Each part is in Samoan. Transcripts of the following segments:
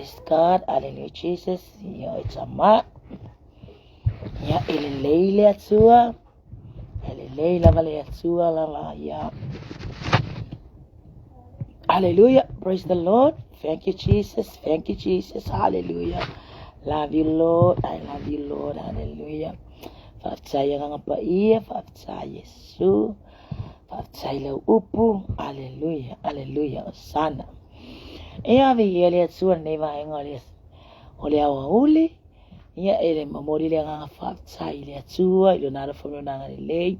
Praise God, hallelujah Jesus, ia oe tama. Ia e lelei le Atua, e lelei lava le Atua lava, ia. Hallelujah, praise the Lord. Thank you Jesus, thank you Jesus, hallelujah. Love you Lord, I love you Lord, hallelujah. Faafetai Agaga Paia, faafetai Iesu, faafetai lau upu, hallelujah, hallelujah, osana. E ave ia le Atua lenei vaega o le, o le aoauli, ia e le momoli le agaga faafetai i le Atua i lona alofa ma lona agalelei,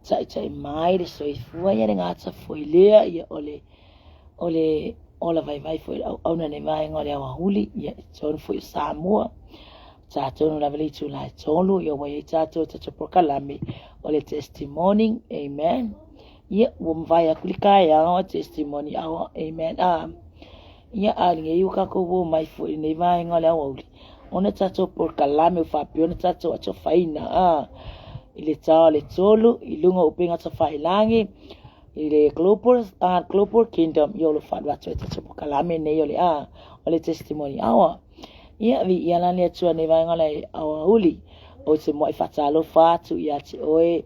taitai mai le soifua ia le gata foi lea, ia o le o le ola vaivai foi o le auauna i lenei vaega o le aoauli, ia i totonu foi o Samoa. Tatou lava le itula e 3, ia ua i ai tatou i tatou polokalame o le testimony, amen. Ia, ua mavae aku le taeao a testimony hour, amen. Ah, ia, a lenei ua tatou o mai foi i lenei vaega o le aoauli, ona tatou polokalame ua faapea ona tatou atofaina, ah, i le ta o le 3, i luga o upega tafailagi, i le Global, Global Kingdom, ia o lo o faalu atu ai tatou polokalame nei o le a, o le testimony hour. Ia, viia la le Atua nei vaega o le aoauli, ou te muai faatalofa atu ia te oe,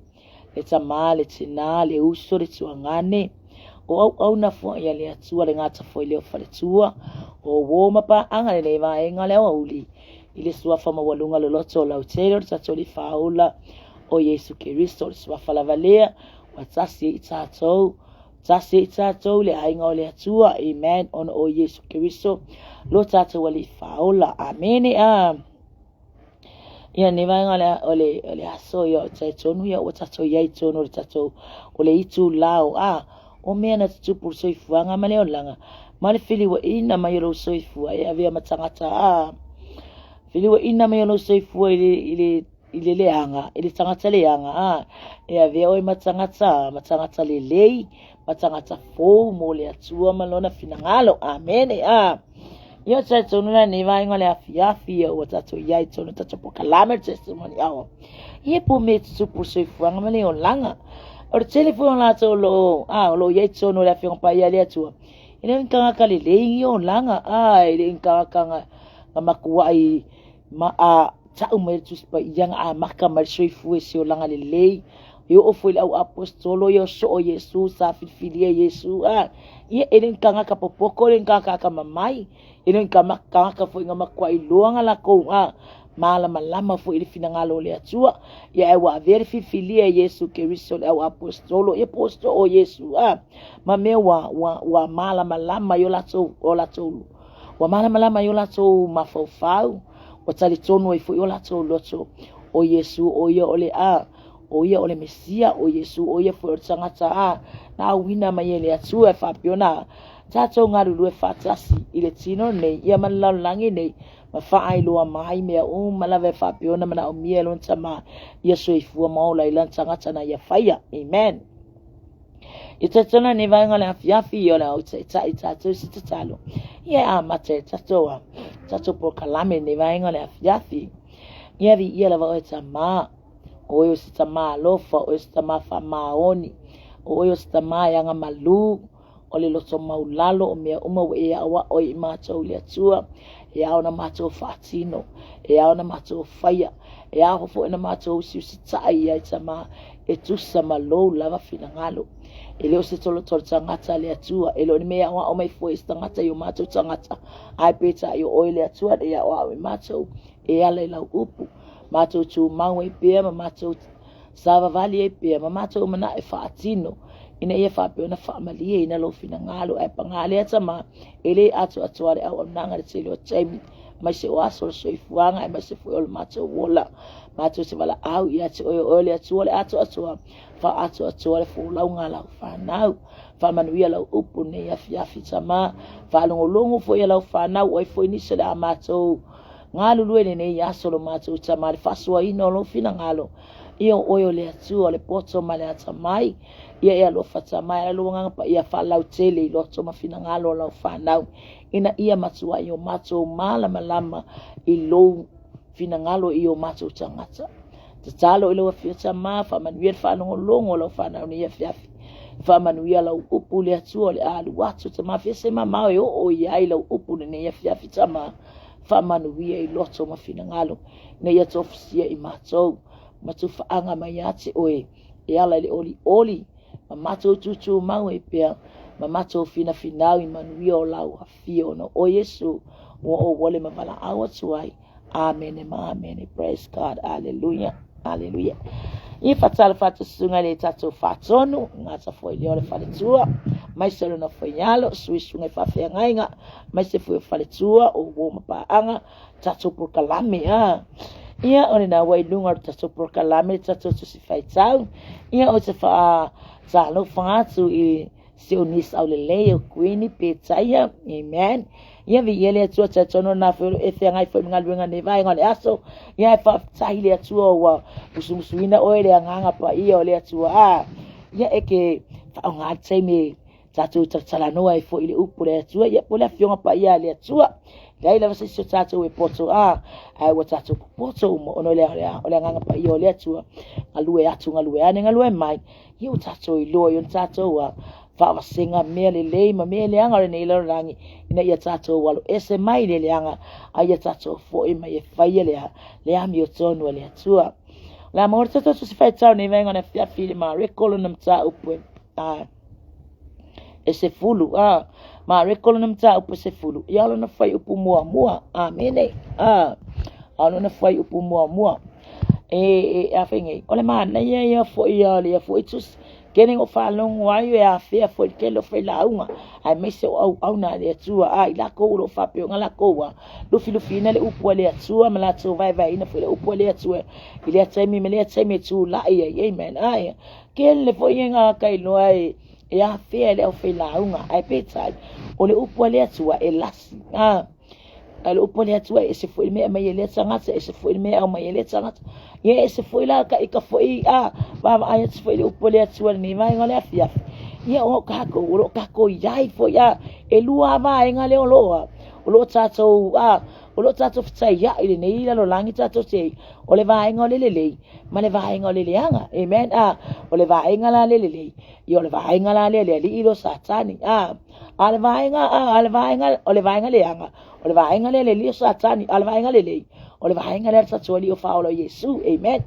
le tamā, le tinā, le uso, le tuagane, o auauna foi a le Atua le gata foi lea o faletua, o uō ma paaga lenei vaega o le aoauli, i le suafa maualuga loloto o lautele o le tatou Alii Faaola o Iesu Keriso, o le suafa lava lea, Ua tasi ai i tatou, tasi ai i tatou le aiga o le Atua, amen, ona o Iesu Keriso, lo tatou Alii Faaola, amene. A ia nei vaega o le, o le, o le aso, ia o talitonu ia ua tatou i ai i totonu o le tatou, o le itula o a, o mea na tutupu i le soifuaga ma le olaga, ma le feliuaina mai o lou soifua e avea ma tagata a, feliuaina mai o lou soifua i le, i le i le leaga, i le tagata leaga, a, e avea oe ma tagata, ma tagata lelei, ma tagata fou mo le Atua ma lona finagalo. Amene. A. Ia o talitonu la nei vaega o le afiafi ia ua tatou i ai tonu tatou polokalame le testimony hour. Ia po mea tutupu soifuaga ma le olaga. O le tele foi o latou o lo o, a, o lo o i ai tonu o le Afioga Paia a le Atua. E le o ni tagata lelei ni olaga, a, e le o ni tagata na, na matuai ma a, Ta'u mai le Tusi Paia na amata mai le soifua i se olaga lelei, e oo foi i le au aposetolo ia o soo Iesu sa filifilia Iesu a ia e le ni tagata popoto e le ni tagata atamamai e le ni tagata foi na matuai iloa na latou a malamalama foi i le finagalo o le Atua ia ae ua avea le filifilia e Iesu Keriso le au aposetolo ia po o soo Iesu a ma mea ua ua ua malamalama i o latou o latou ua malamalama i o latou mafaufau Ua talitonu ai foi o latou loto, o Iesu o ia o le a, o ia o le Mesia, o Iesu o ia foi o le tagata a, na auina mai e le Atua e faapea ona tatou galulue faatasi i le tino nei, ia ma le lalolagi nei, ma faailoa mai mea uma lava e faapea ona manaomia e lona Tama, ia soifua ma ola i lana tagata na ia faia. Amen. I talitonu nei vaega o le afiafi o le au taitai tatou se tatalo. Ia e amata e tatou a tatou polokalame nei vaega o le afiafi. Ia viia lava oe Tamā, o oe o se Tamā alofa, o oe o se Tamā faamaoni, o oe o se Tamā e agamalu, o le loto maulalo o mea uma ua e aoao ai i matou i le Atua, e ao ona matou faatino, e ao ona matou faia, e ao foi ona matou usiusitai i ai Tamā, e tusa ma lou lava finagalo. E le o se tolotolo tagata le Atua, e le o ni mea e aoao mai foi e se tagata i o matou tagata, ae peitai o oe le Atua e aoao i matou e ala i lau upu. Matou tumau ai pea ma matou savavali ai pea ma matou manao e faatino ina ia faapea ona faamalieina lou finagalo. Ae paga lea Tamā, e le atoatoa le auaunaga i le tele o taimi, aemaise o aso o le soifuaga, aemaise foi o le matou ola. Matou te valaau ia te oe, o oe le Atua o le atoatoa, faaatoatoa le folauga a lau fanau. Faamanuia lau upu nei afiafi Tamā, faalogologo foi a lau fanau, o ai foi nisi o le a matou galulue i lenei aso lo matou Tamā, le faasoaina o lou finagalo. Ia o oe o le Atua o le poto ma le atamai, ia e alofa Tamā, e ala lou Agaga Paia faalautele i loto ma finagalo o lau fanau, ina ia matuai o matou malamalama i lou finagalo i o matou tagata. Tatalo i lau Afio Tamā, faamanuia le faalogologo o lau fanau nei afiafi. Faamanuia lau upu le Atua o le a alu atu Tama fia se mamao e oo i ai lau upu lenei afiafi Tama. Faamanuia i loto ma finagalo ina ia tofusia i matou ma tufaaga mai ia te oe e ala i le olioli ma matou tutumau ai pea ma matou finafinau i manuia o lau afio ona o oe Iesu ua ou ole ma valaau atu ai. Amene ma amene. Praise God. Hallelujah. Hallelujah. Ia faatalofa atu susuga i le tatou faatonu, gata foi lea o le faletua, maise o le nofoialo, sui susuga i faafeagaiga, maise foi o faletua, o uo ma paaga, tatou polokalame a. Ia o lena ua i luga o le tatou polokalame le tatou tusi faitau. Ia ou te faatalofa atu i si ou niece aulelei o Queenie Petaia. Amen. Ia viia le Atua talitonu na foi e feagai foi ma galuega nei vaega o le aso. Ia e faafetai i le Atua ua musumusuina oe le agaga paia o le Atua. A ia e ke faaaoga le taimi tatou talatalanoa ai foi i le upu o le Atua, ia po o le afioga paia a le Atua. Leai lava se isi o tatou e poto a, ae ua tatou popoto uma ona o le, o le agaga paia o le Atua. Galue atu, galue ane, galue mai. Ia ua tatou iloa i ona tatou a faavasega mea lelei ma mea leaga o lenei lalolagi ina ia tatou alo ese mai le leaga a ia tatou foi mai e faia le, le amiotonu a le Atua. O le a maua le tatou tusi faitau nei vaega o le afiafi i le Mareko lona mataupu e a e 10 a Mareko lona mataupu e 10 ia lona fuaiupu muamua. Amene. A a lona fuaiupu muamua. E e a fai nei o le manaia ia foi a le ia foi tusi kene o faalogo ai e afea foi le tele o failauga aemaise o auauna a le Atua a i lakou o lo o faapea ona lakou a lufilufiina le upu a le Atua ma latou vaevaeina foi le upu a le Atua i lea taimi ma lea taimi e tulai ai. Amen. Ae kele foi e ngā kailoa e e afea e le aufailauga ae peitai o le upu a le Atua e lasi. A ae le upu a le Atua e ese foi le mea e aumai e lea tagata, ese foi le mea e aumai e lea tagata. Ia e ese foi la ka ika foi a vaavaai atu foi i le upu a le Atua i lenei vaega o le afiafi. Ia o kākou, o lo o kākou i ai foi a e lua a vaega lea o lo o a o lo o tātou a o lo o tātou fetaiai i lenei lalolagi tātou te o le vaega o le lelei ma le vaega o le leaga. Amen. A o le vaega la le lelei, ia o le vaega la lea le alii lea o Satani. A a le vaega a a le vaega o le vaega leaga, o le vaega lea le alii o Satani, a le vaega lelei, o le vaega lea le tatou alii o Faaola o Iesu. Amen.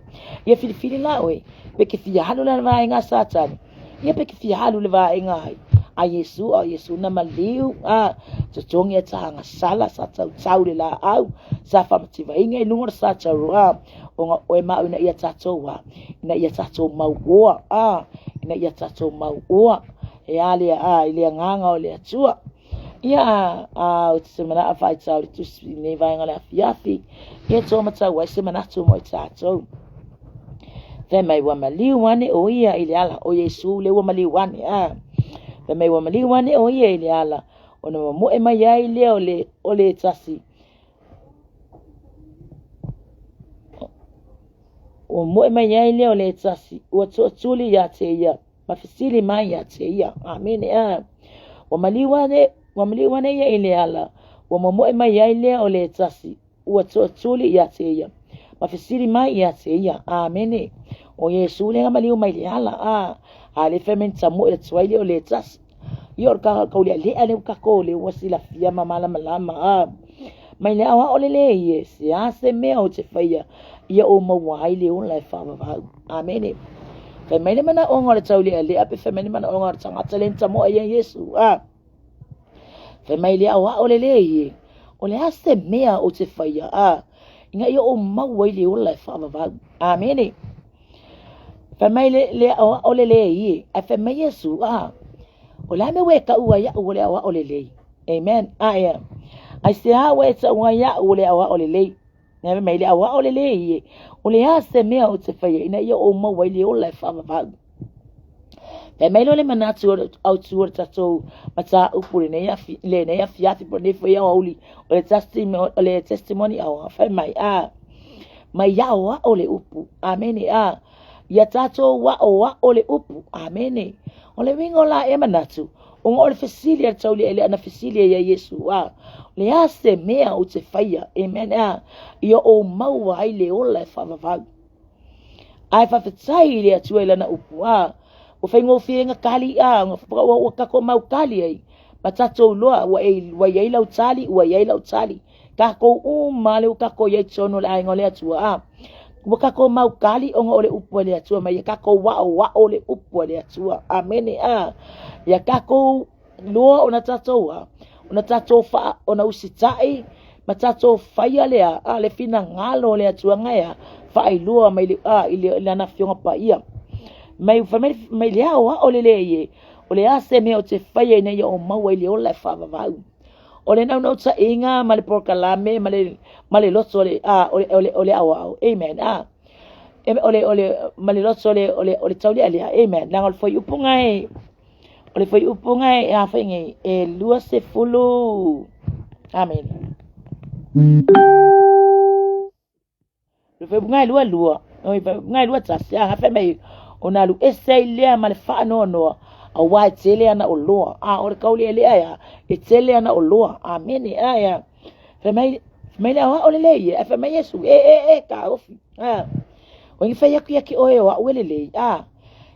Ia filifili la oe, pe ke fia alu la le vaega a Satani, ia pe ke fia alu le vaega ai a Iesu, a o Iesu na maliu, a totogi e taga sala, sa tautau le laau, sa faamativaina i luga o le sataro, a ona oe ma au ina ia tatou a, ina ia tatou mauoa, a ina ia tatou mauoa, e a lea a i le agaga o le Atua. Ia a ou te manao faitau le tusi i lenei vaega o le afiafi, ia toa matau ai se manatu mo i tatou. Fai mai ua maliu ane o ia i le ala, o Iesu le ua maliu ane, a. Fai mai ua maliu ane o ia i le ala, ona momoe mai ai lea o le, o le tasi, ua momoe mai ai lea o le tasi, ua toatuli ia te ia, ma fesili mai ia te ia. Amene. A. Ua maliu ane, ua maliu ane ia i le ala, ua momoe mai ai lea o le tasi, ua toatuli ia te ia, ma fesili mai ia te ia. Amene. O Iesu lea na maliu mai le ala, a, a le fai mai na tamoe atu ai lea o le tasi. Ia o le kaulealea lea ua tatou lea ua silafia ma malamalama, a. Mai le aoao lelei e, se a se mea ou te faia, ia ou maua ai le ola e faavavau. Amene. Fai mai le manaoga o le taulealea pe fai mai le manaoga o le tagata lea na tamoe ia Iesu. A. Fai mai le aoao lelei e, o le a se mea ou te faia, a, ina ia ou maua ai le ola e faavavau. Amene. Fai mai le, le aoao lelei e, ae fai mai Iesu, a, o le a mea ua e taua ai iaʻu o le aoao lelei? Amen. A ea. Aisea ua e taua ai iaʻu o le aoao lelei? Fai mai le aoao lelei e, o le a se mea ou te faia ina ia ou maua ai le ola e faavavau? Fai mai loa le manatu o le autu o le tatou mataupu lenei afi, lenei afiafi po o lenei foi aoauli o le testimony, o le testimony hour. Fai mai, a, mai aoao le upu. Amene, a. Ia tatou aoao le upu. Amene. O le uiga o la ea manatu, ona o le fesili a le taulealea na fesili ai ia Iesu, a, o le a se mea ou te faia, amen, a, ia ou maua ai le ola e faavavau. Ae faafetai i le Atua i lana upu, a, Ua faigofie ona kali a ua tatou mau kali ai ma tatou iloa ua e ua i ai lau tali ua i ai lau tali. Tatou uma lea ua tatou i ai i totonu o le aiga o le Atua a. Ua tatou mau kali ona o le upu a le Atua ma ia tatou aoao le upu a le Atua. Amene a. Ia tatou iloa ona tatou a ona tatou faa ona usitai ma tatou faia lea a le finagalo o le Atua gaea faailoa mai le a i le lana afioga paia mai fai mai mai le aoao le lei e o le a se mea o te faia ina ia o maua i le ola e faavavau o le naunautaiga ma le polokalame ma le ma le loto o le a o le o le o le aoao amen a o le o le ma le loto o le o le o le taulealea amen leaga o le fuaiupu gae O le fuaiupu ga e a fai nei, e 20. Amen. Le fuaiupu ga e 22. O le fuaiupu ga e 21. A fai mai, ona alu ese ai lea ma le faanoanoa, auā e tele ana oloa. A o le kaulealea ea, e tele ana oloa. Amene. A ea. Fai mai, fai mai le aoao lelei e, ae fai mai Iesu, e, e, e, taofi. A. O ina fai atu ia te oe o a'u e lelei, a,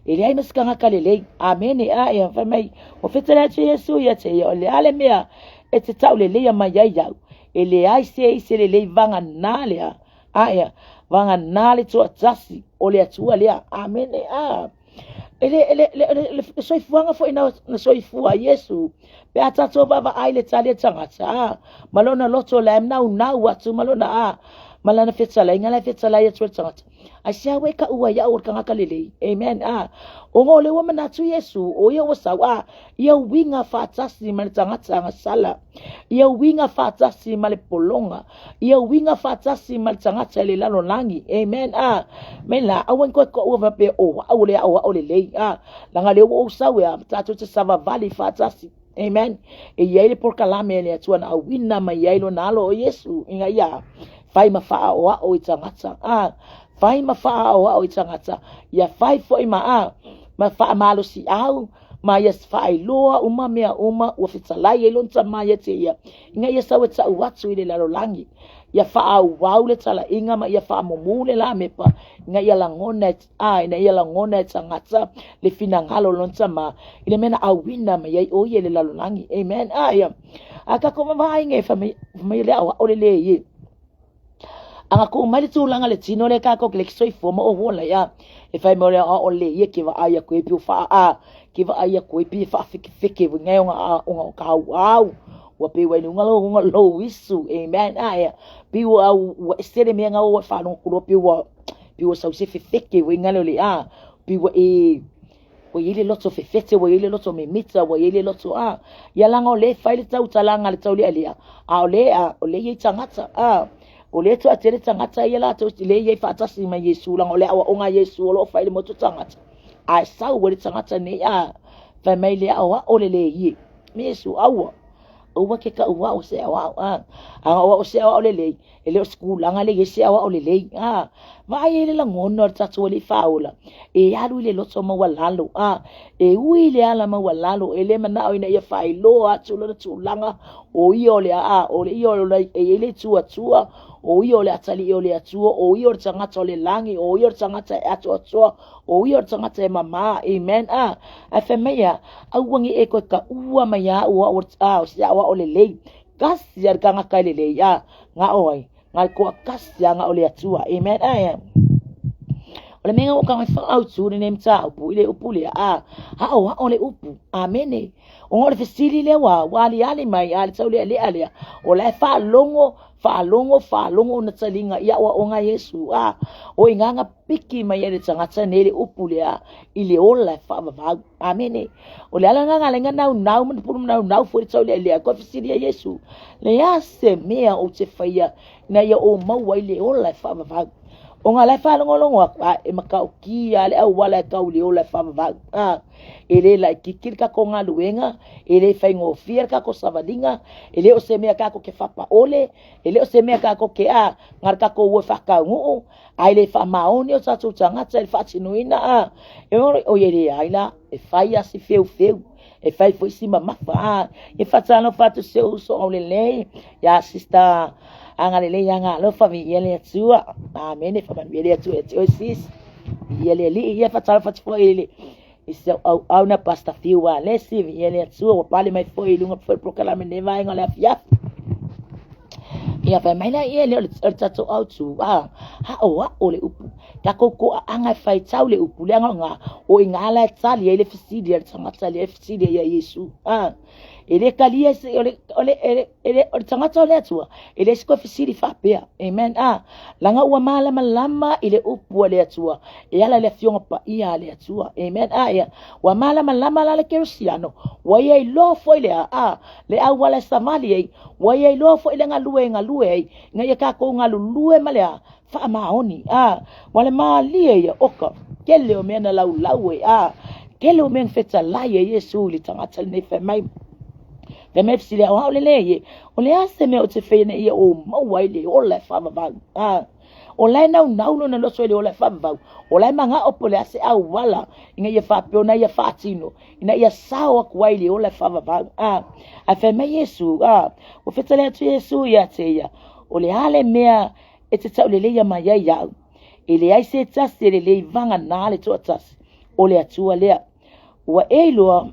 e leai ma se tagata lelei. Amene, a, ia fai mai, ua fetele atu Iesu ia te ia, o le a le mea e te tauleleia mai ai au, e leai se isi lelei vagana lea, a, ia, vagana le toatasi o le Atua lea. Amene, a. E le, le, le, le, le soifuaga foi na, na soifua ai Iesu, pe a tatou vaavaai le tali a le tagata, a, ma lona loto la e naunau atu ma lona, a, ma lana fetalaiga la e fetalai atu e le tagata. Aisea ua e taua ai au o le tagata lelei? Amen. A, ona o lea ua manatu Iesu, o ia ua sau, a, ia uiga faatasi ma le tagata agasala, ia uiga faatasi ma le pologa, ia uiga faatasi ma le tagata i le lalolagi. Amen. A, mai la, aua ne i toe taua faapea, o au o le aoao lelei. A, leaga o lea ua ou sau e a, tatou te savavali faatasi. Amen. E i ai le polokalame a le Atua na auina mai ai lona alo o Iesu ina ia fai ma faaaoao i tagata. A, fai ma faaaoao i tagata. Ia fai foi ma a, ma faamalosiau ma ia faailoa uma mea uma ua fetalai ai lona tama ia te ia, ina ia sau e tau atu i le lalolagi. Ia faaauau le talaiga ma ia faamumu le lamepa, ina ia lagona e, a, ina ia lagona e tagata le finagalo o lona tama, i le mea na auina mai ai o ia i le lalolagi. Amen. A, ia. A tatou vaavaai nei, fai mai, fai mai le aoao lelei e. Aga tuu mai le tulaga le tino lea tatou ke le soifua ma o ola ia. E fai mai o le aoao lelei ia ke vaai atu e pei ua faa a ke vaai atu e pei e faafekefeke foi ngai ona ona o kauau. Ua pei ua i luga lou luga lou isu. Amen. A ia. Pei ua ua ese le mea nga ua faalogo atu loa pei ua pei ua sau se fefeke foi ngai le a pei ua e Ua i ai le loto fefete, ua i ai le loto mimita, ua i ai le loto a. Ia leaga o lea e fai le tautalaga a le taulealea, a o lea a, o lea e i ai tagata a. O lea e toatele tagata ia latou lea e i ai faatasi ma Iesu, leaga o le aoaoga a Iesu o lo o fai i le motu tagata. Ae sau ai le tagata nei a, fai mai le aoao lelei e. Iesu, aua, aua ke tau ao se aoao a. A o au se aoao lelei, E le o se tulaga lea i ai se aoao lelei. A, vaai ai le lagona o le tatou Alii Faaola, e alu i le loto maualalo. A, e ui i le ala maualalo, e le manao ina ia faailoa atu lona tulaga, o ia o le a, o le ia o le, e i ai le Itu Atua, o ia o le atalii o le Atua, o ia o le tagata o le lagi, o ia o le tagata e atoatoa, o ia o le tagata e mama. Amen. A, ae fai mai ia, aua ne i e toe taua mai ia au, o au, a, o se aoao lelei. Tasi a le tagata e lelei a nga o ai nga le toatasi a nga o le Atua. Amen. Ae o le mea ua tago e faautu lenei mataupu i le upu lea a aoao le upu. Amene. Ona o le fesili lea ua ua aliali mai a le taulealea lea o la e faalogo faalogo faalogo ona taliga i aoaoga a Iesu a o i ina na piki mai ai le tagata nei le upu lea i le ola e faavavau. Amene. O le ala lena na ala ai na naunau ma pulu naunau foi le taulealea. Koe fesili ia Iesu, le a se mea ou te faia ina ia ou maua ai le ola e faavavau? Ona la e faalogologo atu, a e matautia le auala e tau i le ola e faavavau. A, e le laitiiti le tatou galuega, e le faigofie le tatou savaliga, e le o se mea tatou te fapaole, e le o se mea tatou te a, na le tatou o e faataunuu, Ae le faamaoni o tatou tagata i le faatinoina a e o ia leai la e fai a si feufeu e fai foi si mamafa a e faatalofa atu si ou uso aulelei ia sister agalelei ia galofa viia le Atua. Amene. Faamanuia le Atua ia te oe sis. Viia le Alii. Ia faatalofa atu foi i le I si au auauna Pastor Fiu Alesi, viia le Atua, ua pale mai foi i luga foi o le polokalame i lenei vaega o le afiafi. Ia fai mai laia lea o le tatou autu, a, aoao le upu. Tatou toaaga e faitau le upu, leaga o na, o i ina la e tali ai le fesili a le tagata lea e fesili ai ia Iesu. A, e le talia se, o le, o le, e le, o le tagata o le Atua, e leai se toe fesili faapea. Amen. A, laga ua malamalama i le upu a le Atua, e ala i le afioga paia a le Atua. Amen. A, ia, ua malamalama la le kerisiano, ua ia iloa foi le a, a, le auala e savali ai, ua ia iloa foi le galue e galue ai, ina ia tatou galulue ma le a, faamaoni. A, ua le malie ia oka, tele o mea na laulau ai, a, tele o mea na fetalai ai Iesu i le tagata lenei fai mai. Fai mai fesili aoao le lē ie, o le a se mea ou te faia ina ia ou maua ai le ola e faavavau? A, o la e naunau lona loto i le ola e faavavau, o la e manao po o le a se auala ina ia faapea ona ia faatino, ina ia sao atu ai i le ola e faavavau. A, ae fai mai Iesu, a, ua fetalai atu Iesu ia te ia, o le a le mea e te tauleleia mai ai iaʻu? E leai se tasi e lelei vagana le toatasi, o le Atua lea. Ua e iloa,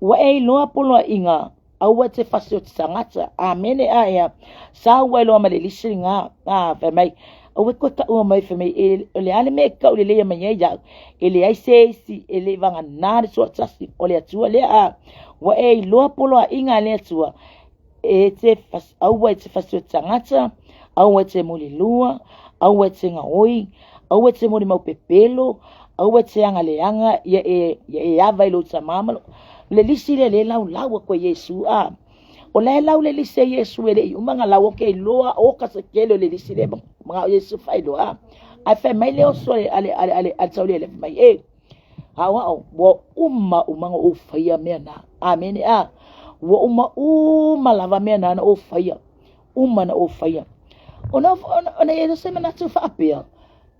ua e iloa poloaiga, aua e te fasi o te tagata. Amene a ea. Sa ua iloa ma le lisi lena. A, fai mai, aua e koe taua mai, fai mai, e, o le a le mea e tauleleia mai ai iaʻu? E leai se isi e lelei vagana le toatasi, o le Atua lea. A, ua e iloa poloaiga a le Atua, e te aua e te fasi o te tagata, aua e te mulilua, aua e te gaoi, aua e te molimau pepelo, aua e te agaleaga, ia e, ia e ava i lou tama ma lou... Le lisi lea le laulau aku e Iesu, a. O la e lau le lisi e Iesu e le i uma na lau o ke iloa o ka se kele o le lisi le mangao Iesu whailoa, a. Ae fai mai le oso ale, ale, ale, ale, ale tauli ale mai, e, Aoao, ua uma uma na ou faia mea na. Amene a. Ua uma uma lava mea na na ou faia. Uma na ou faia. Ona, ona, ona ia se manatu faapea.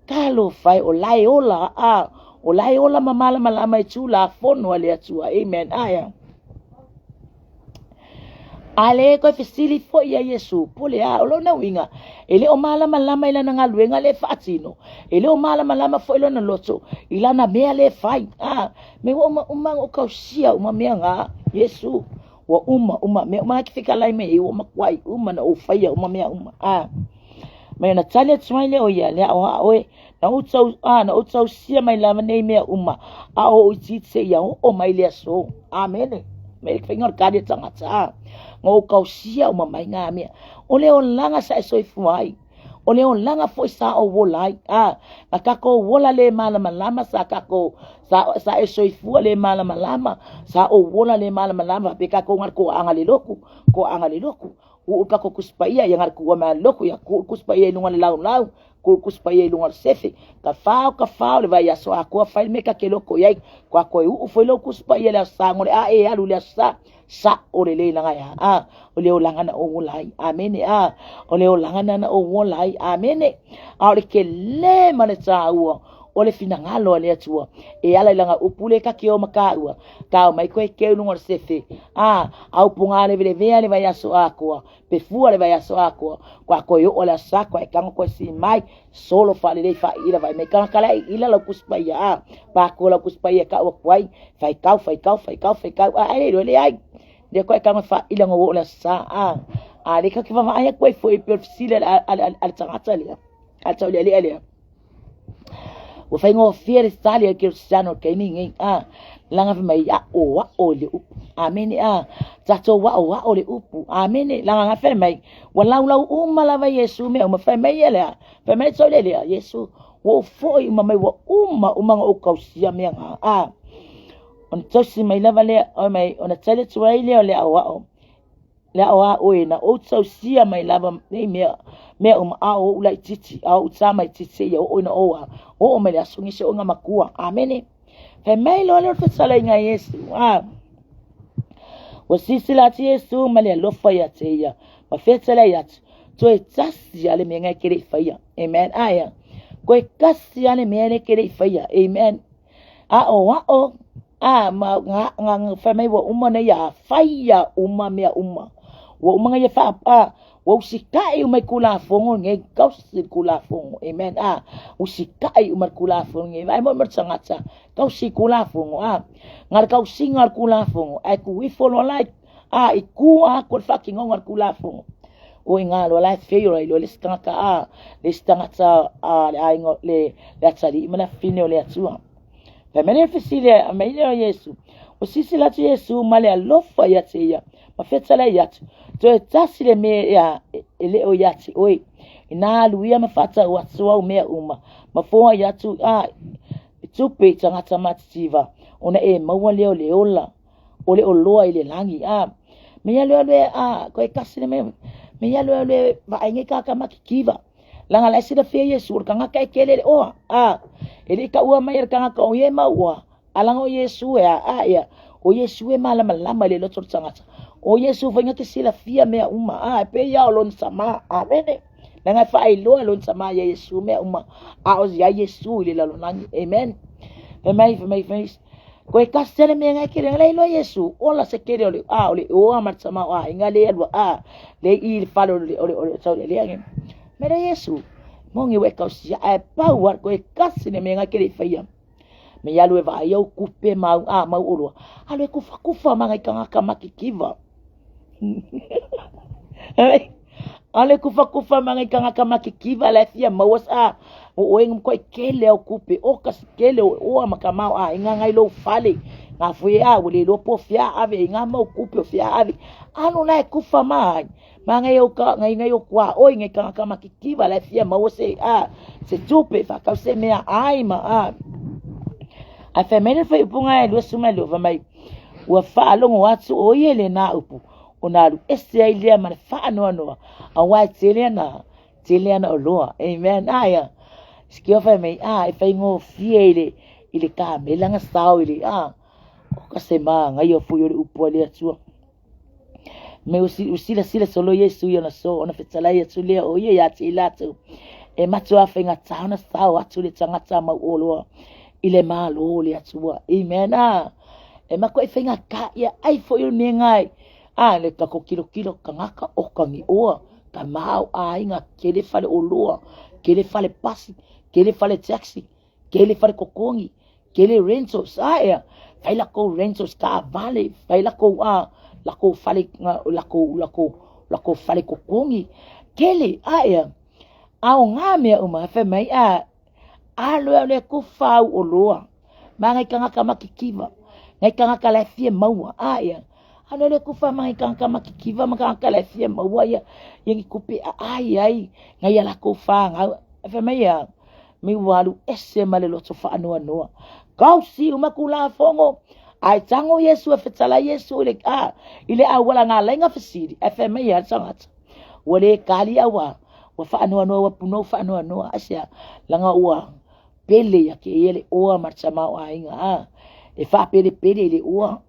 Talofa e, o la e ola a. O la e ola ma malamalama i Tulafono a le Atua. Amen. Aea. A le koe fesili foi ia Iesu, po le a, o lona uiga, e le o malamalama i lana galuega le faatino, e le o malamalama foi lona loto i lana mea le fai. A, me ua uma uma ona ou tausia uma mea na, Iesu, ua uma uma, mea uma na e te fetalai mai ai, ua matuai uma ona ou faia uma mea uma. A, mai ona tali atu ai lea o ia, le aoao oe, Na ou tau, a, na ou tausia mai lava nei mea uma, a o ou itiiti seia oo mai le aso. Amene. Me le faiga o le kali a tagata, a. Na ou tausia uma mai ngā mea. O le olaga sa e soifua ai. O le olaga foi sa ou ola ai. A, na takou ola le malamalama sa takou, sa, sa e soifua le malamalama, sa ou ola le malamalama, pe takou nga le toaaga le lotu, toaaga le lotu. Uu le tatou Tusi Paia, ia nga le tua mai le lotu, ia tuu le Tusi Paia i luga o le laulau, Kulu Tusi Paia i luga o le sefe, ka fao ka fao le vaiaso atoa fai le mea ta te loto i ai, kua toe uu foi lou Tusi Paia i le Aso Sa, ngo le a e alu i le Aso Sa, sa'o lelei laga e a, a, o le olaga na ou ola ai. Amene, a, o le olaga na na ou ola ai. Amene. A o le telē ma le tāua o le finagalo a le Atua e ala i lana upu lea ta te o ma tāua, tao mai koe keu luga o le sefe, a, a upu galevelevea le vaiaso atoa, pe fua le vaiaso atoa, kua toe oo le Aso Sa, kua e tago koe sii mai, solo faalelei faaiila vaai mai tagata la e iila lau Tusi Paia, a, pākua lau Tusi Paia e tau atu ai, faitau, faitau, faitau, faitau, a, ai le iloa leai. Lea koe e tago e faaiila no oo le Aso Sa, a, a lea tatou te vaavaai atu ai foi pei o le fesili a le tagata lea, a le taulealea lea. Ua faigofie le tali a le kerisiano i le taimi lenei, a, laga fai mai, aʻoaʻo i le upu. Amene, a, tatou aʻoaʻo le upu. Amene, laga na fai mai, ua laulau uma lava Iesu mea uma. Fai mai ia le a, fai mai le taulealea, Iesu, ua ou foi uma mai, ua uma uma ona ou tausia mea na. A, ona tausi mai lava lea, oi mai, ona tali atu ai lea o le aʻoaʻo. Le ao a oe na ou tausia mai lava nei mea, mea uma, a o ou laitiiti, a o ou tama itiiti seia oo ina ou a, oo mai le aso lenei seia oo ina matua. Amene. Fai mai loa lea o le fetalaiga a Iesu, a, ua silasila atu Iesu ma le alofa ia te ia, ma fetalai atu, toe tasi lava le mea na e te le i faia. Amen. Aea, toe tasi lava le mea lea e te le i faia. Amen. Aʻoaʻo, a, ma, nga, nga, nga, fai mai ua uma ona ia faia uma mea uma. Ua uma na ia faa, a, ua usitaʻi uma i Tulafono nei, tausi le Tulafono, amen, a, usitaʻi uma i le Tulafono nei, vaai moi ma le tagata, tausi i Tulafono, a, na le tausiga o le Tulafono, ae tuu ifo loa la, a, i tua atu o le faatinoga o le Tulafono, o i ina loa la e fail ai loa le isi tagata, a, le isi tagata, a, le aiga, le, le atalii ma le afafine o le Atua. Fai mai le fesili a mai lea o Iesu. Ua silasila atu Iesu ma le alofa ia te ia, ma fetalai atu, toe tasi le mea ia e le o ia te oe. Ina alu ia ma faatau atu au mea uma, ma foai atu a i tupe i tagata matitiva, ona e maua lea o le ola, o le oloa i le lagi. A, me ia alu alu e, a, koe tasi le mea, me ia alu alu e vaai nei tagata matitiva. Laga la e silafia Iesu o le tagata e kele le oa. A, e le i taua mai e le tagata o ia e mau oa, a laga o Iesu e a, a ia, o Iesu e malamalama i le loto o le tagata. O Iesu foi na te silafia mea uma, a, e pei lava o lona sama. Amene. Laga e faailoa e lona sama ia Iesu mea uma, a o ia Iesu i le lalolagi. Amen. Fai mai, fai mai, fai mai, Koe tasi le mea ngai kele ngai loa Iesu ola se kele o le a o le oa ma le tamaoaiga le alua a le i le fale o le o le o le tau le nge me le Iesu mongi ua e kausia ae pau a koe kasi le mea ngai kele i faia me alu e vaai au kupe mau a mau oloa alu e kufakufa ma ngai tagata matitiva. Ale kufakufa ma ngai tagata matitiva la e fia maua sa o oe nga makuai kele au kupe o kasi kele o oa ma ka maoaiga ngai lou fale nga foi a ua le iloa po o fea ave ai nga mau kupe o fea ave alu la e kufa ma ai ma ngai au ka ngai ngai o kuaʻoi ngai tagata matitiva la e fia maua se a se tupe faatau se mea ai ma a ae fai mai le faaiupuga e 22 fai mai Ua faalogo atu ʻo ia i lena upu, ona alu ese ai lea ma le faanoanoa, auā e tele ana, tele ana oloa. Amen. Aia, sikio fai mai, a, e faigofie i le, i le kamela na sao i le, a, o ka se mānaia foi o le upu a le Atua. Me ua silasila solo Iesu i ona so, ona fetalai atu lea o ia iā te i latou. E matua faigata ona sao atu le tagata mau oloa i le Malo o le Atua. Amen. A, e makuai faigata ia ai foi o le mea ngai. A, le kako kilokilo kangaka o kangioa, ka maoaiga, kele fale oloa, kele fale pasi, kele fale taxi, kele fale kokogi, kele rentals, a ea, fai lakou rentals taavale, fai lakou a, lakou fale, lakou, lakou, lakou fale kokogi, kele, a ea, a o ngā mea uma, fai mai, a, Alu e le kufa au oloa. Ma ngai tagata matitiva. Ngai tagata la e fia maua. A ia. Alu e le kufa ma ngai tagata matitiva ma tagata la e fia maua ia. Ia ni kupe a ai ai. Ngai a lakou whanau. E fai mai ia. Me ua alu ese ma le loto whaanoanoa. Kausi uma Tulafono. Ae tago Iesu e fetalai Iesu i le, a, i le auala ngā lainga fesili. E fai mai ia le tagata. Ua le kali auā. Ua faanoanoa, ua punou faanoanoa. Aisea? Laga ua pele ia ke ia le oa ma le tamaoaiga. A, e faapelepele i le oa.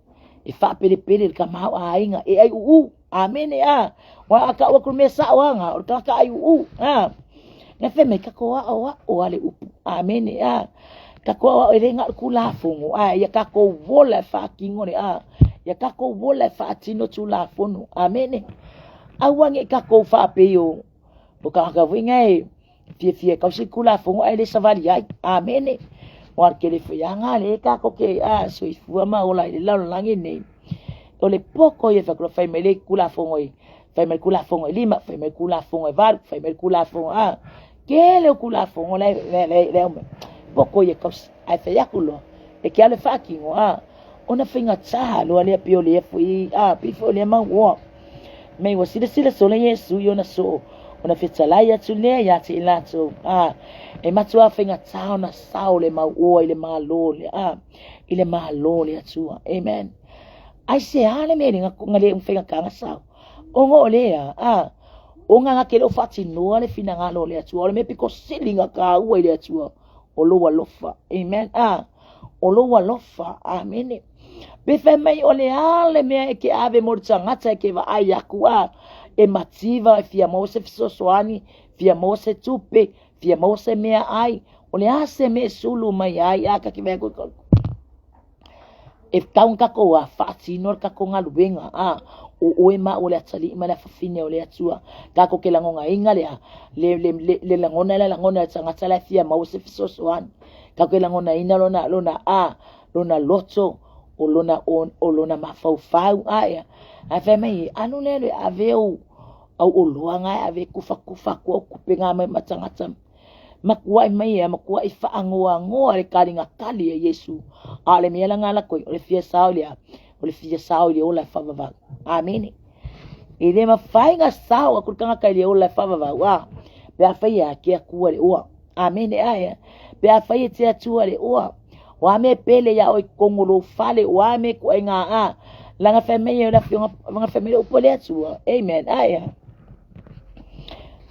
E faapelepele i le tamaoaiga. E ai uu. Amene a. Ua a tau atu le mea sao aga, o le tagata ai uu. A. Na fai mai, tatou aoao a le upu. Amene a. Tatou aoao e le na o le Tulafono, ae ia tatou ola e faatino le a. Ia tatou ola e faatino Tulafono. Amene. Aua ne i tatou faapei o o tagata foi nei e fiafia e tausi le Tulafono ae le savali ai. Amene. Ua tele foi aga lea tatou te a soifua ma ola ai i le lalolagi nei. O le poko ia fai fai mai le Tulafono e fai mai le Tulafono e lima, fai mai le Tulafono e valu, fai mai le Tulafono a tele o Tulafono la la la la poko ia tausi. Ae fai atu loa, e ke alu e faatino a ona faigata loa lea pei o lea foi a pei foi o lea mau oa. Mei ua silasila solo Iesu i ona soo, ona fetalai atu lea ia te i latou, a e matua faigata ona sao le mau oa i le Malo le a i le Malo o le Atua. Amen. Aisea le mea le nga le faigata na sao? Ona o lea, a ona na te le o faatinoa le finagalo o le Atua, o le mea pito sili na taua i le Atua, o lou alofa. Amen. A o lou alofa. Amene. Pe fai mai o le a le mea e ke ave mo le tagata e ke vaai aku a e mativa e fia maua se fesoasoani, fia maua se tupe, fia maua se mea ai, o le a se mea e sulu mai ai a ka ke vaai aku. E tau na tatou a faatino le tatou galuega a o oe ma au o le atalii ma le afafine o le Atua. Tatou te lagonaina le a le le le, le lagona le lagona le tagata la e fia maua se fesoasoani. Tatou te lagonaina lona lona a lona loto o lona o, o lona mafaufau ae ae fai mai alu lea le ave au au oloa na e ave kufakufa atu au tupe na mai ma tagata Matuai mai e, matuai faanoanoa le kaliga kali a Iesu. A o le mea la na lako ai, o le fia sao i le a? O le fia sao i le ola e faavavau. Amene. E le mafai na sao atu le tagata i le ola e faavavau, a pe afai e a ke Atua le oa. Amene ae. Pe afai e te Atua le oa. O a mea pele ia oe i totonu o lou fale, o a mea ituaiga a. Leaga fai mai e le afioga, leaga fai mai le upu a le Atua. Amen. Ae.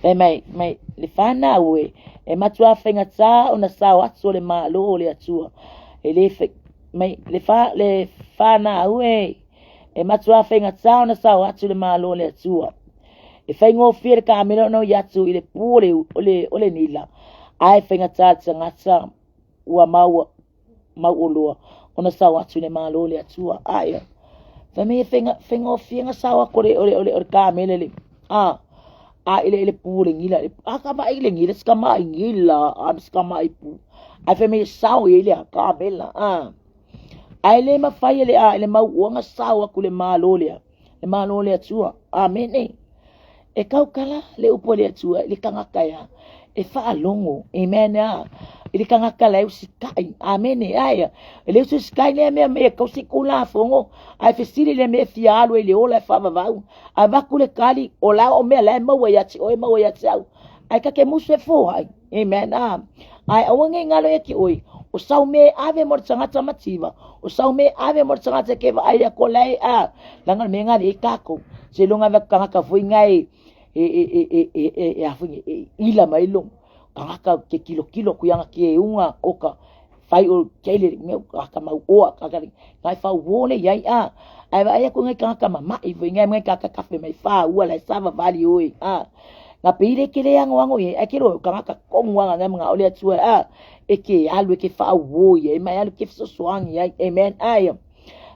Fai mai, mai le fanau e, e matua faigata ona sao atu o le Malo o le Atua. E le fai, mai le, fa, le fanau e, e matua faigata ona sao atu le Malo o le Atua. E faigofie le kamela ona ui atu i le pu o le, o le, o le nila, ae faigata le tagata ua maua mauoloa ona sao atu i le Malo o le Atua. Ae, fai mai e faigofie na sao atu o le, o le, o le, o le kamele le, a, a i le, i le pu o le gila, a ka vaai i le gila, se ka mai gila, a se ka mai pu. Ae fai mai e sao i le kamela, a. Ae le mafai e le a, i le mauoa na sao atu le Malo lea, le Malo o le Atua. Amene. E kaukala le upu a le Atua i le tagata ea e faalogo. Amen. A. I le tagata la e usitai. Amene. Ae, e le usitai lea mea me e kausi kulafono, ae fesili le mea e fia alu ai i le ola e faavavau. Avatu le kali, o la o mea la e maua ia te oe, maua ia te au. Ae ta te musu e foai. Amen. A. Ae aua nei galo ia te oe, o sau mea e ave mo le tagata mativa, o sau mea e ave mo le tagata ke vaai ia ko lai a, leaga o le mea nga le takou. Se iloga ave atu tagata foi nga e e e e e e e e a foi e ila mai lo tagata ke kilokilo atu ia ke unga o ka fai o kele me ka mau oa ka ka ngai fa wo le iai a ai vaai atu ngai tagata mama'i foi ngai ngai kaka kafe mai fa ua la sa vavali oi a nga pe ile ke le angoango i ai ke lo tagata kongu anga ngai mga o le Atua a e ke alu e ke fa wo i ai mai alu ke fesoasoani ai. Amen. Ai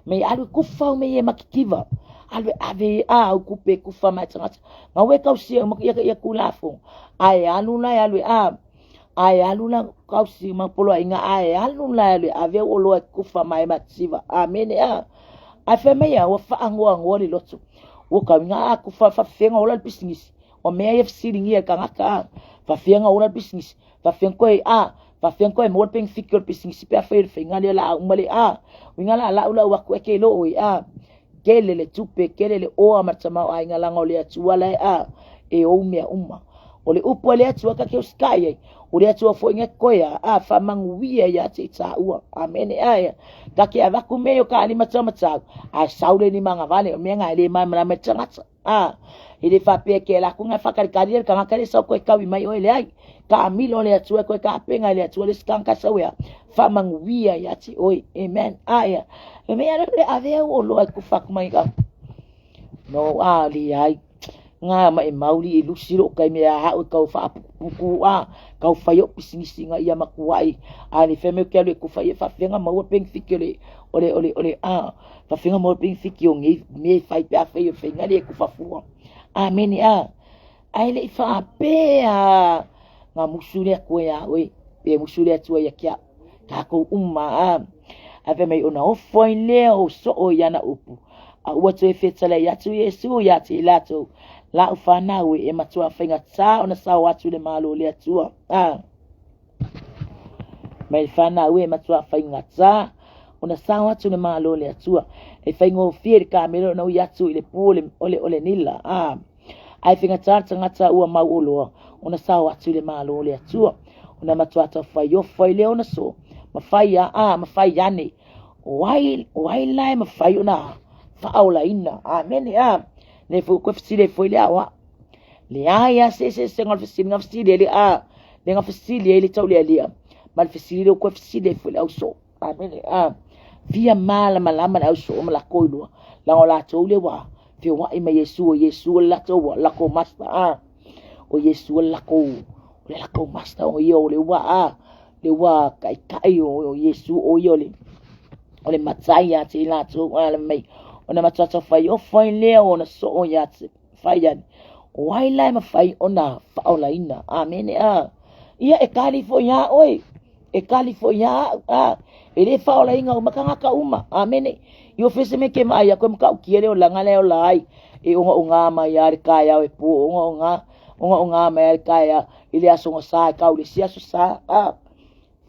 mai alu kufa me e makikiva alu e ave a au kupe kufa mai tagata nga we kausia ia ia kulafo ai alu la alu a Ae alu la kausi ma poloaiga, ae alu la alu e ave au oloa e kufa mai ma tiva. Amene a. Ae fai mai a, ua faanoanoa le loto. Ua kauiga a kufa faafefea ola le pisinisi. O mea ia fesiligia e tagata a. Faafefea ola le pisinisi. Faafefea koe a. Faafefea koe maua le penefiti o le pisinisi pe afai o le faiga lea la uma le a. Uiga la lau lau atu e ke lo oe a. Kele le tupe, kele le oa ma le tamaoaiga leaga o le Atua la e a, e ou mea uma. O le upu a le Atua ka ke usitai ai, o le Atua foi nge koe a, a faamanuia ia te i tāua. Amene ae. Ka ke avatu mea i o ka alima taumatau, ae sau le lima agavale, o mea nga e le malamalama i le tagata. A, e le faapea ke ala atu nga whakalikali le tagata le sau koe kaui mai oe leai. Ka amilo le Atua koe ka apenga i le Atua le isi tagata sau ea, faamanuia ia te oe. Amen. Ae, e mea le le ave au oloa e kufa atu mai ka. No, a, leai. Ngā ma e mauli i lusi lou taimi e a au e kau whaapukupuku a, kau whai o pisinisi ngā ia makuai. A le whai mai o ke alu e kufa ia whawhenga maua penefiti o le, o le, o le, o le, a, whawhenga maua penefiti o ngei mea e whai pe a whai o whainga le e kufa fua. Amene a. Ae le i whaapea ngā musu le atua ia oe, pe musu le Atua ia ki a tākou uma a. Ae fai mai ona ofo ai lea o soo i ana upu, a ua toe fetalai atu Iesu ia te i latou, Lau whanau e, e matua faigata ona sao atu le Malo o le Atua. A. Mai le whanau e, matua faigata ona sao atu le Malo o le Atua. E faigofie le kamelo ona ui atu i le pu o le, o le, o le nila. A. Ae faigata le tagata ua mauoloa ona sao atu i le Malo o le Atua. Ona matua tauwhaiofo ai lea ona soo, ma whai a, a, ma whai ane. O ai, o ai la e mafai ona faaolaina. Amene, a. Le foi koe fesili ai foi le aoa. Leai a se se se nga fesili nga fesili ai le a. Le nga fesili ai le taulealea. Ma le fesili le koe fesili ai foi le ausoo. Amene, a. Fia malamalama le ausoo ma lakou i lua. Leaga o latou le ua feoai ma Iesu, o Iesu o le latou ua lakou master, a. O Iesu o le lakou, o le lakou master o ia o le ua a. Le ua taitai o Iesu o ia o le. O le matai ia te i latou a le mai, ona matua fai ofo ai lea o ona soo ia te fai ane, o ai la e mafai ona faaolaina? Amene. A ia e kali foi iā oe, e kali foi iā au. A e le faaolaina uma tagata uma. Amene. I o fese me ke maai aku e matautia le olaga lea e ola ai, e ogaoga mai lava le taeao e po, ogaoga, ogaoga mai lava le taeao i le aso gasa e tau i le isi aso sa. A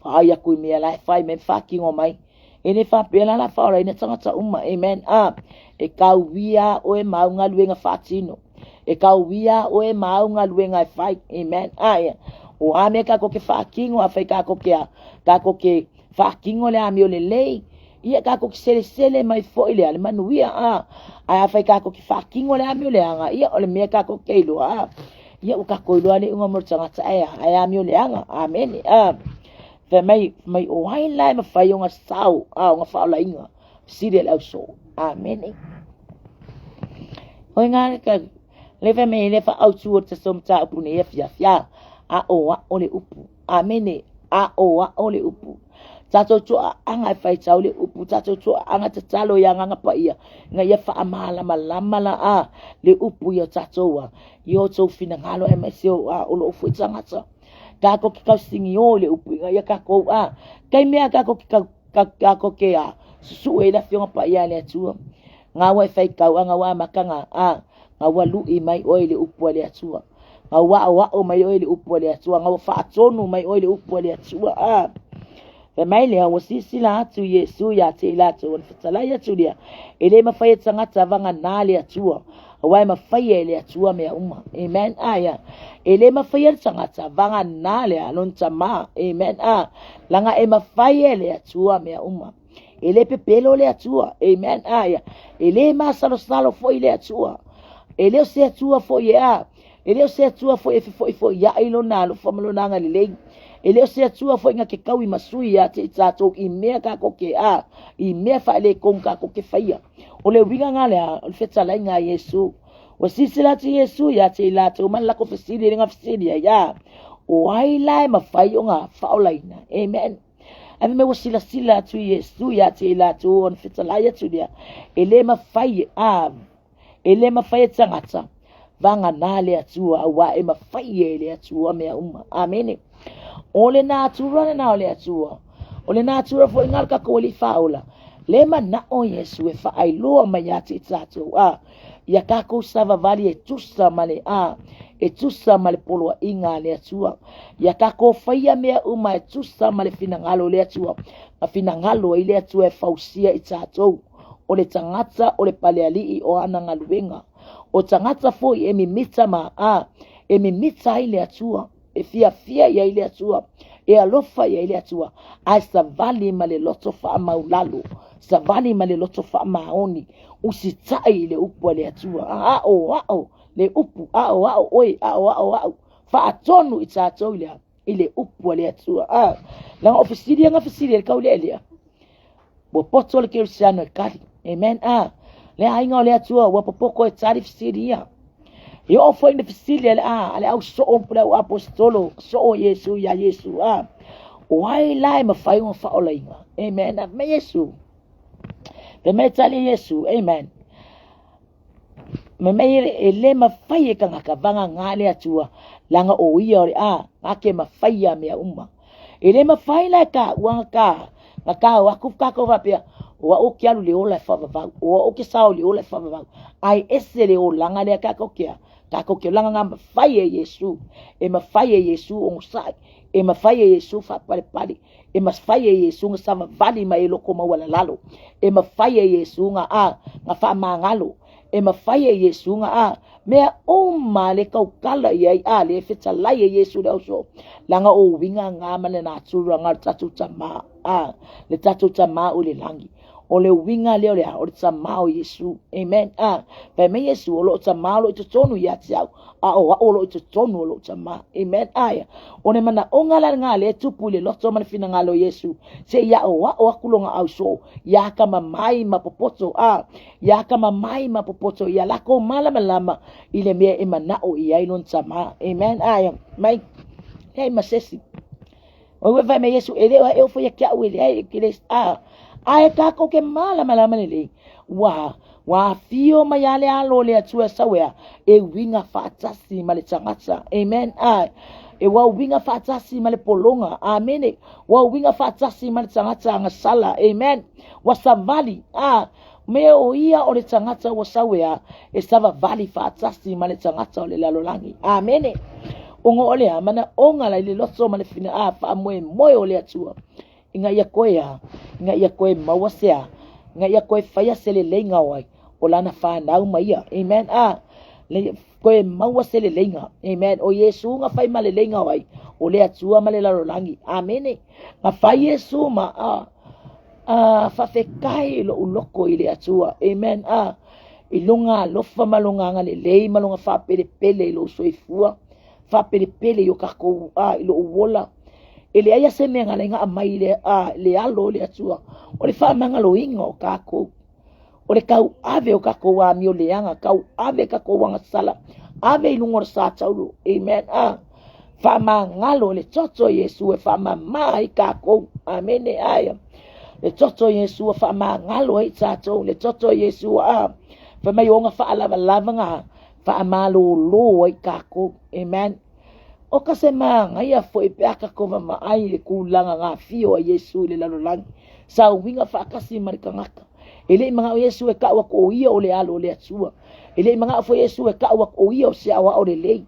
Vaai aku i mea la e fai mai ma faatino mai. E le faapea la la faaolaina tagata uma. Amen. A, e tauia oe ma au galuega faatino. E tauia oe ma au galuega e fai. Amen. A, ia. O a mea tatou te faatino, afai tatou te a, tatou te faatino le amio lelei, ia tatou te selesele mai foi le a le manuia. A, ae afai tatou te faatino le amio leaga, ia o le mea tatou te iloa. A, Ia ua tatou iloa le iuga mo le tagata ae a, ae amio leaga. Amene. A, fai mai, mai o ai la e mafai ona sao, a, ona faaolaina, fesili a le ausoo. Amene. Oi ngā ka, le fai mai le whaautu o te tatou mataupu nei afiafi, a, aʻoaʻo le upu. Amene. Aʻoaʻo le upu. Tatou toaaga e faitau le upu, tatou toaaga tatalo i Agaga Paia, ina ia faamalamalama la a le upu ia tatou a, i o outou finagalo aemaise o a o loo foi tagata. Tatou te tausigiō i le upu ina ia tatou a, taimi a tatou te tau, tatou te a, susue ai le Afioga Paia a le Atua. Gaua e faitau a gaua amata ga a, gaua lui mai oe i le upu a le Atua. Gaua aoao mai oe i le upu a le Atua. Gaua faatonu mai oe i le upu a le Atua. A. Fai mai lea, ua silasila atu Iesu ia te i latou, ona fetalai atu lea, e le mafai e tagata vagana le Atua, aua e mafai e le Atua mea uma. Amen. A, ia. E le mafai e le tagata vagana le a, lona tamā. Amen. A, laga e mafai e le Atua mea uma. E le pepelo le Atua. Amen. A, ia. E le masalosalo foi le Atua. E le o se Atua foi e a. E le o se Atua foi e fefoifoiaʻi lona alofa ma lona agalelei. E le o se Atua foi na te tau i masui ia te i tatou i mea tatou te a, i mea faaletonu tatou te faia. O le uiga na lea, o le fetalaiga a Iesu. Ua silasila atu Iesu ia te i latou ma le latou fesili le na fesili ai, a, o ai la e mafai ona faaolaina? Amen. Ae fai mai ua silasila atu Iesu ia te i latou ona fetalai atu lea, e le mafai a, E le mafai e tagata, vagana le Atua, auā e mafai e le Atua mea uma. Amene. O le natura lena o le Atua. O le natura foi lena o le tatou Alii Faaola. Le manao Iesu e faailoa mai ia te i tatou, a, ia tatou savavali e tusa ma le, a, e tusa ma le poloaiga a le Atua. Ia tatou faia mea uma e tusa ma le finagalo o le Atua, ma finagalo ai le Atua e fausia i tatou. O le tagata o le palealii o ana galuega. O tagata foi e mimita ma a, e mimita ai le Atua, e fiafia i ai le Atua, e alofa i ai le Atua, ae savali ma le loto faamaulalo, savali ma le loto faamaoni, usitai i le upu a le Atua. Aoao le upu, aoao oe, aoao au, faatonu i tatou i le i le upu a le Atua. A, leaga o fesili ia na fesili ai le taulealea. Ua poto le kerisiano e tali. Amen. A, le aiga o le Atua ua popoto e tali fesili ia. E oo foi ina fesili a le a, a le au soo po le au aposetolo, soo Iesu iā Iesu. A, o ai la e mafai ona faaolaina? Amen. A, fai mai Iesu. Fai mai tali Iesu. Amen. Fai mai e le mafai e tagata vagana le Atua, leaga o ia o le a, na te mafai a mea uma. E le mafai la e taua na ta, na ta o atu tatou faapea, o au ou te alu i le ola e faavavau, o au ou te sao i le ola e faavavau. Ae ese le olaga lea tatou te a, tatou te olaga na mafai e Iesu, e mafai e Iesu onosai, e mafai e Iesu faapalepale, e mafai e Iesu na savavali mai e loko maualalalo, e mafai e Iesu na a, na faamagalo, e mafai e Iesu na a, mea uma le tautala i ai a le fetalai e Iesu le auso, leaga o uiga na ma le natura na o le tatou Tama, a, le tatou Tama o i le lagi. O le uiga lea o le a, o le Tama o Iesu. Amen. A, fai mai Iesu, o lou Tama o lo o i totonu ia te au, a o au o lo o i totonu o lou Tama. Amen. A, o le manaoga la lena lea e tupu i le loto ma le finagalo o Iesu, se i aʻoaʻo aku lona ausoo, ia akamamai ma popoto, a, ia akamamai ma popoto, ia lakou malamalama i le mea e manaʻo i ai lona Tama. Amen. A, mai, leai ma se isi. O ua fai mai Iesu, e le o e ofo ia ki au e leai, ke le, a, Ae kākou ke mālamalama lelei, ua ua afio mai a le alo o le Atua e sau ea, e uiga faatasi ma le tagata. Amen. Ae, e ua uiga faatasi ma le pologa. Amene. Ua uiga faatasi ma le tagata agasala. Amen. Ua savali. A, me o ia o le tagata ua sau ea, e savavali faatasi ma le tagata o le lalolagi. Amene. Ona o le a manaoga la i le loto ma le fina a faamoemoe o le Atua. Ina ia koe a, ina ia koe maua se a, ina ia koe faia se leleiga o ai, o lana whanau ma ia. Amen. A, le, koe maua se leleiga. Amen. O Iesu nga fai ma leleiga o ai, o le Atua ma le lalolagi. Amene. Nga fai Iesu ma a, a faafetai lo'u loko i le Atua. Amen. A, i loga alofa ma loga agalelei ma loga faapelepele i lou soifua. Faapelepele i o kākou a i lou ola. E leai a se mea na laina aumai i le, a, le alo o le Atua. O le faamagaloina o kākou. O le tauave o kākou amio leaga, tauave kākou agasala, ave i luga o le sa taulo. Amen. A, faamagalo le toto o Iesu e faamama ai kākou. Amene. Ae. Le toto o Iesu e faamagalo ai tātou. Le toto o Iesu a, fai mai ona faalavalava nga faamalōlō ai kākou. Amen. ʻO ka se māgaia foʻi pe a kākou vaavaai i le kūlaga gafio a Iesū i le lalolagi, sa uiga faatasi ma le tagata. E le i manaʻo Iesū e kaʻu aku ʻo ia o le alo o le Atua. E le i manaʻo foi Iesū e kaʻu aku ʻo ia o se aoao lelei.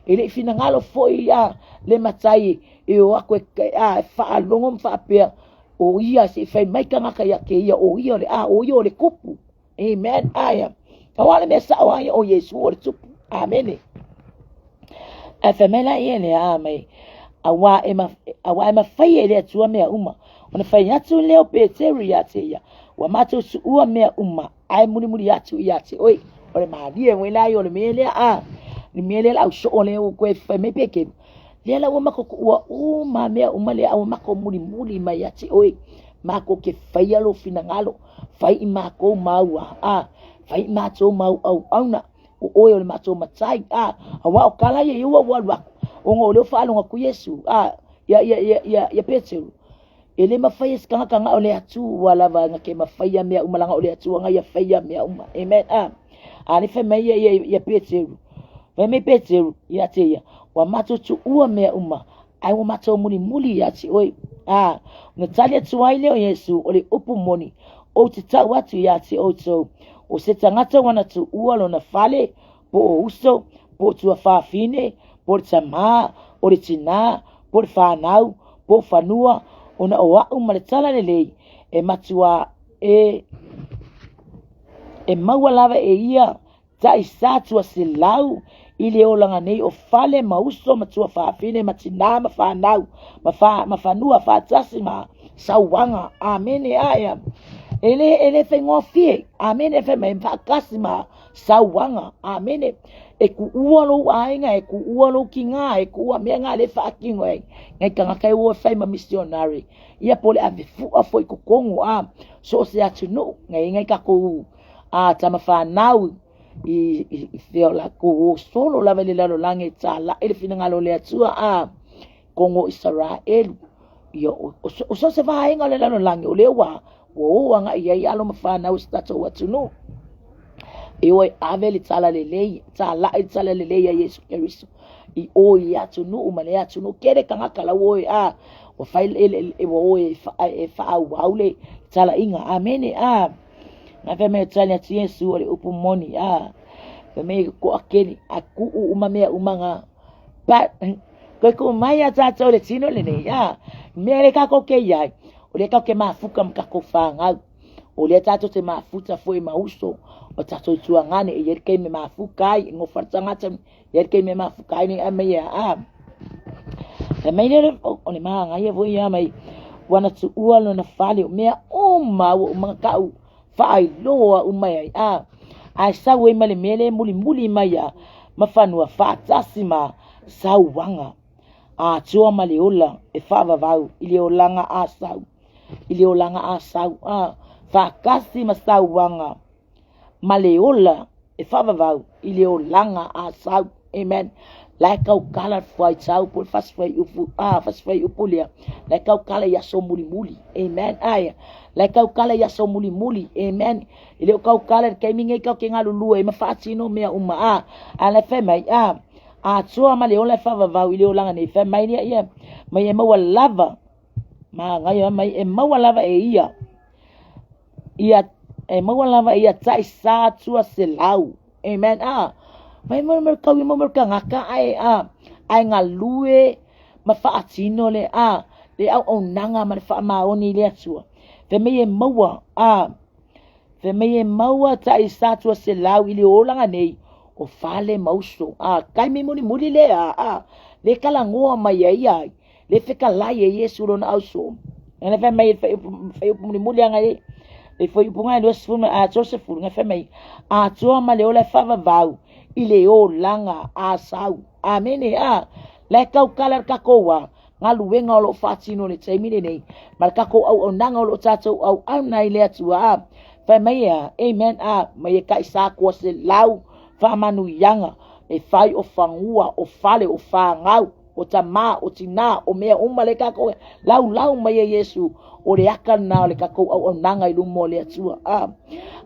E le i finagalo foi ia le matai e o aku e, a, e faalogo ma faapea ʻo ia se i fai mai kanaka iā kēia ʻo ia o le a, ʻo ia o le kupu. Amen. Aia. Aua le mea sao aia o Iesu o le tupu. Amene. Ae fai mai la ia le a mai. Auā e, ma, auā e mafai e le Atua mea uma. Ona fai atu lea o Peteru iā te ia. Ua mātou suʻua mea uma, ae mulimuli atu iā te oe. O le malie moe la ia o le mea lea a. Le mea lea la au soo lea ua koe fai mai Peteru. Lea la ua makou kuʻua uma mea uma lea a ua makou mulimuli mai iā te oe. Makou ke faia lou finagalo. Fai i mākou mau a, a, fai i mātou mau auauna, o ʻoe o le mātou matai, a, auā o ka la ia ua ua alu aku, ona o lea ua faalogo aku Iesu, a, ia, ia, ia, ia, ia Peteru, e le mafai e se kanaka na o le Atua lava na ke mafai ia mea uma laga o le Atua na ia fai ia mea uma. Amen. A, a le fai mai ia, ia, ia Peteru, fai mai Peteru ia te ia, ua matou tuua mea uma, Ae ua matou mulimuli ia te oe. Ā, ona tali atu ai lea o Iesu, o le upu moni, ou te tau atu ia te outou, o se tagata ua na tuua lona fale, po o uso, po o tuafafine, po o le tamā, o le tinā, po o le whānau, po o whanua, ona o aʻu ma le tala lelei, e matua e, e maua lava e ia Tai sa tua selau i le olaga nei o fale ma uso ma tuafafine ma tinā ma whanau ma, wha, ma whanua faatasi ma sauaga. Amene. Ae e le, e le faigofie. Amene. E fai mai faatasi ma sauaga. Amene. E kuʻua lou aiga, e kuʻua lou kīgā, e kuʻua mea ngā le faatino ai. Ngai tagata e ua fai ma missionary. Ia po le ave fua foi totonu a so o se atunuu. Ngai ngai kākou a tama whanau i, i, i fea o lakou o solo lava i le lalolagi e tālaʻi le finagalo o le Atua a kogo Isaraelu. Ia, o, o, o so se vaega o le lalolagi o lea ua ua o agai i ai alo ma whanau i se tatou atunuu. E o e ave le tala lelei, tālaʻi le tala lelei a Iesu Keriso i o i le atunuu ma le atunuu. Kele tagata la ua o e a, ua fai le, e, ua o e, e faaauau le talaiga. Amene, a. Na fai mai o tali atu Iesu o le upu moni, a. Fai mai toakele, a kuʻu uma mea uma nga. But, koe kuʻu mai a tātou le tino lenei, a. Mea le kākou ke iai, o lea kākou ke mafuka ma kākou whāngau. O lea tātou te mafuta foi ma uso, o tātou tuangane, e iai kei me mafuka ai, e ngofa le tangata, e iai kei me mafuka ai nei a mai a, a. Fai mai lea o le māngaia foi ia mai, ua na tuua lona fale o mea uma ua uma kaʻu faailoa uma ai, a. Ae sau ai ma le mea lea e mulimuli mai ia ma fanua faatasi ma sauaga. Atua ma le ola e faavavau i le olaga a sau, i le olaga a sau, a. Faatasi ma sauaga ma le ola e faavavau i le olaga a sau. Amen. La e taukala le fuaitau po o le fasi fuaiupu, a, fasi fuaiupu lea, la e taukala i aso mulimuli. Amen. Ae, la e taukala i aso mulimuli. Amen. E le o taukala i le taimi nei tatou te galulue ai ma faatino mea uma, a, a la e fai mai, a, atoa ma le ola e faavavau i le olaga nei, fai mai lea, ia, mai e maua lava, manaia mai e maua lava e ia, ia, e maua lava e ia taʻisa atua selau. Amen. A, mai mo mo kau mo mo kangaka ai a ai galue ma faatino le a le auaunaga ma le faamaoni i le Atua. Fai mai e maua a fai mai e maua taʻisa atua selau i le olaga nei o fale ma uso. A taimi mulimuli lea a le talanoa mai ai ai le fetalai e Iesu lona auso. Ana fai mai fuaiupu mulimuli aga e le fuaiupu ngai 20 a 30 ngai fai mai atoa ma le ola e faavavau i le olaga a sau. Amene a la e taukala le tatou a galuega o lo o faatino i le taimi lenei ma le tatou auaunaga o lo o tatou auauna ai i le Atua a fai mai e a amen a mai e taʻisa atu a selau faamanuiaga e fai o fanua o fale o fanau o tamā, o tinā, o mea uma le tatou e laulau mai e Iesu, o le aka lena o le tatou auaunaga i luma o le Atua. A,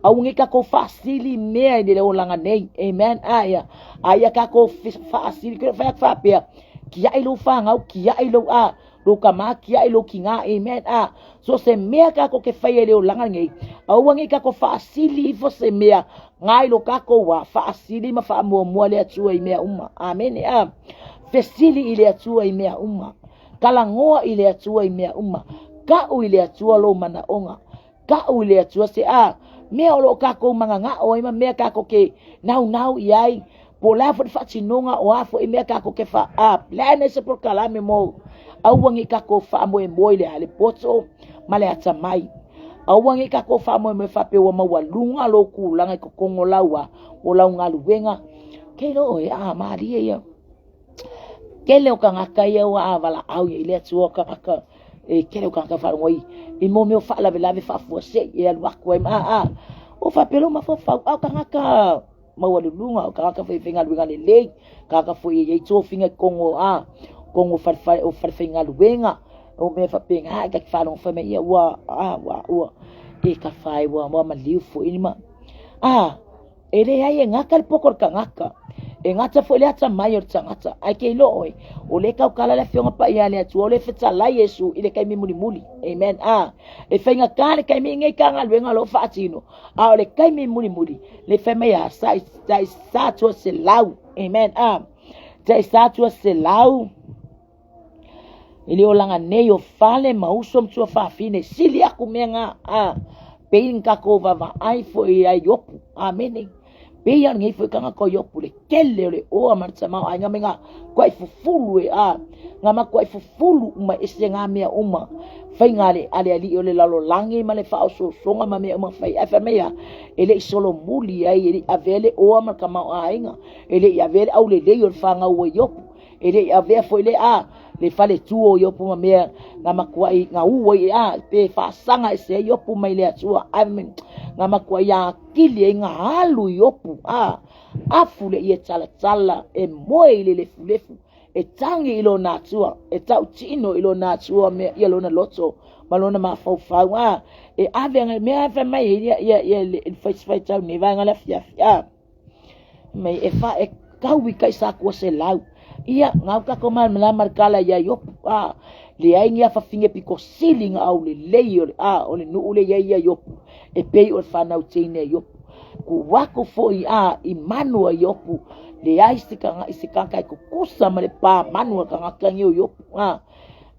aua nei tatou faasili mea i le olaga nei. Amen. A ia, a ia tatou faasili, ke fai atu faapea, kiaʻi lou fanau, kiaʻi lou a, lou tamā, kiaʻi lou tinā. Amen. A, so se mea tatou te faia i le olaga nei, aua nei tatou faasili ifo se mea ngai lo tatou a faasili ma faamuamua le Atua i mea uma. Amene. A, Fesili i le Atua i mea uma. Talanoa i le Atua i mea uma. Kau i le Atua lou manaoga. Kau i le Atua se a mea o lo o tatou mananao ai ma mea tatou te naunau i ai, po o le a foi le faatinoga o a foi mea tatou te fa a plan ai se polokalame mo aua ne i tatou faamoemoe i le a le poto ma le atamai. Aua ne i tatou faamoemoe faapea ua maualuga lou tulaga i totonu o lau a o lau galuega. Ke iloa oe, a malie ia. Tele o tagata ia ua a valaau ia i le Atua o tagata e tele o tagata faalogo ai i mo mea o faalavelave faafuasei e alu atu ai ma a o faapea lou mafaufau a o tagata maualuluga o tagata foi e faigaluega lelei tagata foi e i ai tofiga i totonu o a totonu o fale o falefaigaluega o mea faapena e ta te faalogo fai mai ia ua a ua ua e ka fai ua ua maliu foi ma a E leai e gata le poto o le tagata, e gata foi le atamai o le tagata, ae ke iloa oe, o lea e taukala le Afioga Paia a le Atua, o lea e fetalai Iesu i le taimi mulimuli. Amen. A, e faigata le taimi nei ka galuega o lo o faatino, a o le taimi mulimuli, le fai mai a sa i sa tua selau. Amen. A, taʻisa tua selau. I le olaga nei o fale ma uso ma tuafafine, sili aku mea nga a pei ni tatou vaavaai foi ia Iopu. Amene. Pei a lenei foi tagata o Iopu le tele o le oa ma le tamaoaiga me nga kuai fufulu e a nga matuai fufulu uma ese nga mea uma faiga a le a le alii o le lalolagi ma le faaosoosoga ma mea uma fai ae fai mai a e le i solomuli ai e le i avea le oa ma le tamaoaiga e le i avea le aulelei o le fanau o Iopu E le i avea foi le a le faletu o Iopu ma mea na matuai na u ai a pe faasaga ese ai Iopu mai le Atua. Amen. Na matuai atili ai na alu Iopu a afu le ie talatala e moe i le lefulefu e tagi i lona Atua e tautino i lona Atua mea ia lona loto ma lona mafaufau a e ave anga mea fai mai ia ia ia le faitau nei vaega le afiafi a mai e fa e kau i taʻisa atu a selau. Ia, ngau tatou malamalama le tala ia Iopu, a, leai ni afafine pito sili na aulelei o le, a, o le nuu le iai ia Iopu, e pei o le fanau teine a Iopu. Ku aku foi, a, i manu a Iopu, leai se kanga, se kaka e kukusa ma le pā manu a tagata nei o Iopu, a,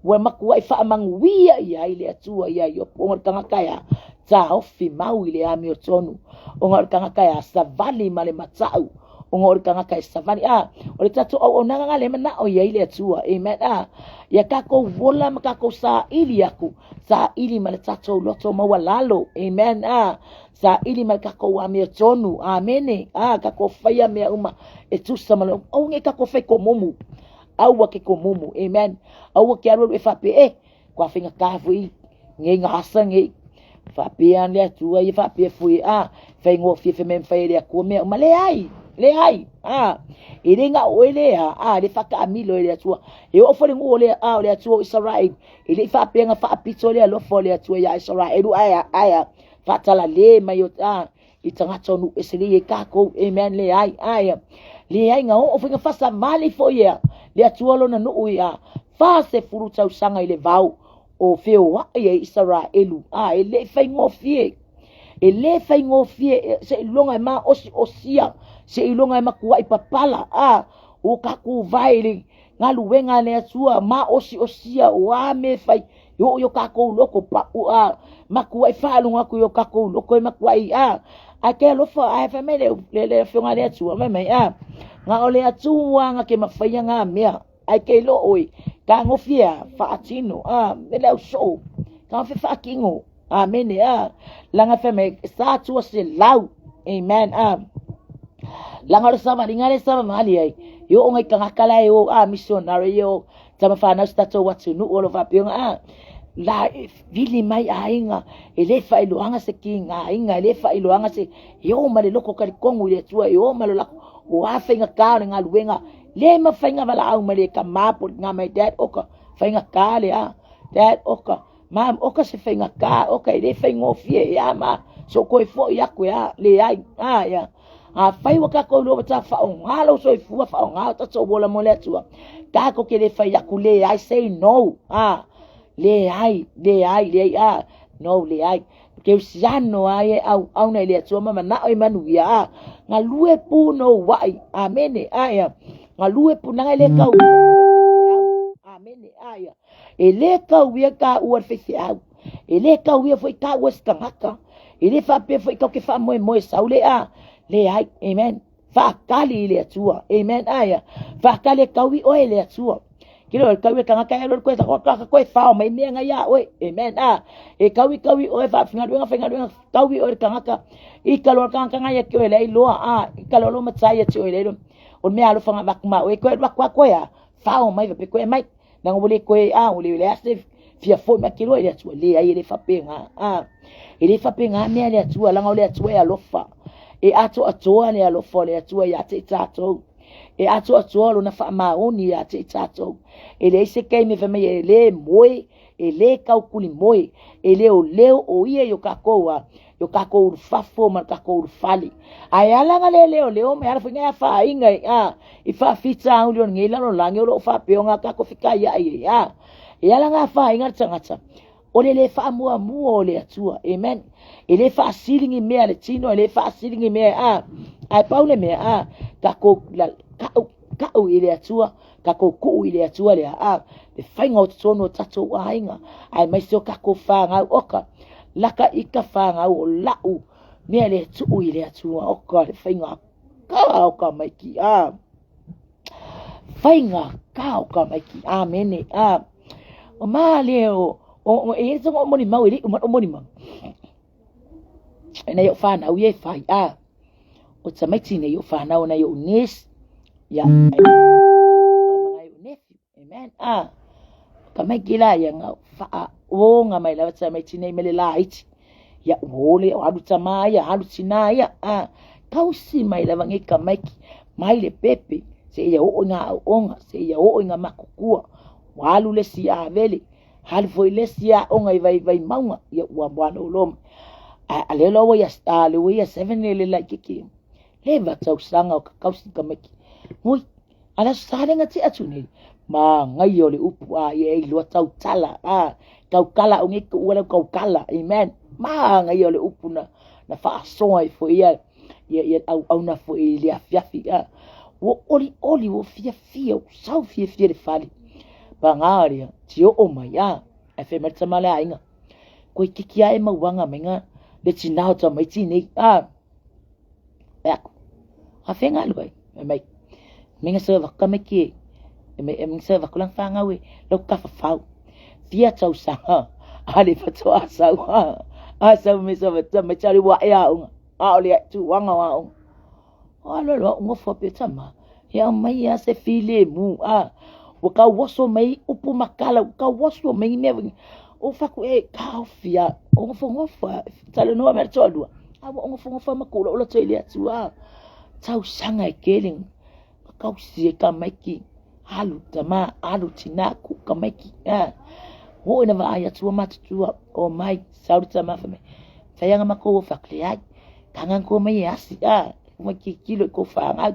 ua matuai faamanuia i ai le Atua ia Iopu, ona o le tagata e a, taofi mau i le amiotonu, ona o le tagata e a, savali ma le mataʻu, ona o le tagata e savali. A, o le tatou auaunaga lena lea e manao i ai le Atua. Amen. A, ia tatou ola ma tatou saili aku, saili ma le tatou loto maualalo. Amen. A, saili ma le tatou amiotonu. Amene. A, tatou faia mea uma e tusa ma le, aua nei tatou fai komumu. Aua ke komumu. Amen. Aua ke alualu e faapea, e, kua faigata foi nei gasa nei. Faapea le Atua ia faapea foi, a, faigofie fai mai mafai e le Atua mea uma. Leai. Leai, a, e le na o oe lea, a, le faataamilo e le Atua. E oo foi le nuu o le, a, o le Atua o Isaraelu, e le i faapea na faapito le alofa o le Atua ia Isaraelu, ae a, ae a, faatalale mai o, a, i tagata o nuu ese lea i ai tatou. Amen, leai, ae a, leai, na oo foi na faasavali foi ia le Atua lona nuu ia 40 tausaga i le vao o feoai ai Isaraelu, a, e le i faigofie. E le faigofie seiloga e maosiosia, seiloga e matuai papala, a, o tatou vae i le galuega a le Atua, maosiosia, o a mea e fai, e oo i o tatou loto, pau, a, matuai faalogo atu i o tatou loto e matuai, a, ae ke alofa, ae fai mai le, le, le afioga a le Atua, fai mai, a, na o le Atua na ke mafaia ngā mea, Ae kei loa oe, tagofie a, faatino, a, me le au soo, tagofi faatino, amene, a, langa fai mai, sa tua se lau, amen, a, langa o le savaliga le savavali ai, e oo ngai tagata la e o, a, missionary e o, tama whanau se tatou atunuu o lo faapea, a, la e vili mai aiga, e le faailoaga se kiga aiga, e le faailoaga se, e o ma le loko talitonu i le Atua, e o ma lo lako, o a faigata o le galuega, Le mafai na valaau mai le tama po le tina mai dad oka faigata le a dad oka mam oka se faigata oka e le faigofie e a ma so koe foi aku e a leai a ia afai ua tatou iloa ua ta faaaoga lou soifua faaaoga o tatou ola mo le Atua tatou te le fai atu leai say no a leai leai leai a no leai Kerisiano a e auauna i le Atua ma manao e manuia a galue pū nouaʻi. Amene. Ae galue pū nanga e le kau Amene. Ae e le kauia ka ua le faifeau. E le kauia foi ka ua se tagata. E le faapea foi kau ke faamoemoe sau le a. Leai. Amen. Faakali i le Atua. Amen. Ae faakali e kaui oe e le Atua. Ke leo kaui e tagata e koe ka koe whao mai mea ngai a oe. Amen. A e kaui kaui oe whaafingaluenga whaingaluenga kaui oe le tagata. I ka loa tagata ngai a ke oe lei loa a i ka loa loa matai a te oe lei loa. O mea alofa nga vaku ma oe koe vaku a koe a whao mai vape koe mai. Nanga ua le koe a ua le le ase fia foi mai ke loa i le Atua. Leai e le faapena a e le faapena mea le Atua langa o le Atua e alofa. E atoatoa le alofa o le Atua ia te i tatou. E atoatoa lona faamaoni ia te i tatou. E leai se taimi e fai mai e le moe, e le taukulimoe, e leoleo o ia i o tatou a i o tatou ulufafo ma le tatou ulufale. Ae ala na le leoleo mai ala foi ngai afaina i a i faafitauli o lenei lalolagi o lo o faapea ona tatou fekaiai ai a. E ala na afaina le tagata o le le faamuamua o le Atua. Amen. E le faasili ni mea le tino, e le faasili ni mea a. Ae pau le mea a, tatou la, kau, kau i le Atua, tatou kuu i le Atua lea a, le faiga o totonu o tatou aiga, aemaise o tatou fanau oka, laka i ka fanau o lau mea le tuu i le Atua oka le faiga ka o ka maiki a. Faiga ka o ka maiki. Amene. A. O ma le o o e i o moni mau e li o moni mau. E nei o whanau i e whai a. O tamaiti nei o whanau nei o niece. Ia. E o nephew. Amen. A. Ka mai ki la ia ngā wha o ngā mai lava tamaiti nei me le la iti. Ia o le o alu tama ia, alu tina ia. A. Kausi mai lava ngi ka maiki. Mai le pepe. Se ia o ngā aoga, se ia o ngā makukua. Ua alu le si avele. Alu foi le si aoga i vai vai maunga. Ia ua moana o loma. A le loa ia, a le ua ia seven le le laititi. Le va tausaga o ka kausi ka maiki. Ngoi, A le aso sa le gati atu nei, manaia o le upu a ia e iloa tautala, a taukala o nei kuʻu lau taukala, amen. Manaia o le upu na na faasoa ai foi ia ia ia auauna foi i le afiafi a. Ua olioli, ua fiafia, ua sau fiafia le fale. Paga lea, tioo mai a, ae fai mai le tama a le aiga, koe kiki a e mauaga mai nga le tina o tamaiti nei, a. E aku, a whenga alu ai, e mai, menga sa waka mai ki e, me e sa waka lang whangau e, lau ka whawhau. Fia tau sanga, a le whato a sau, a, a sau me sa wata mai tari wa e a unga, a ole a tu wanga wa unga. O alo alo unga fua pe tama, e au mai a se file mu, a, ua kau waso mai upu makala, ua kau waso mai mea, o whaku e kaofia, o ngofo ngofa, talanoa me le toalua. A ua ogofogofa ma kulaula toe i le Atua. Tausaga e tele na tausi ai tamaiti, alu tama, alu tina, tuu tamaiti. Oo ina vaai atu ua matutua, omai, sau le tama fai mai, fai ana matou o fai atu, leai, taga na tou omai e asi, omai tilotilo i tou fanau,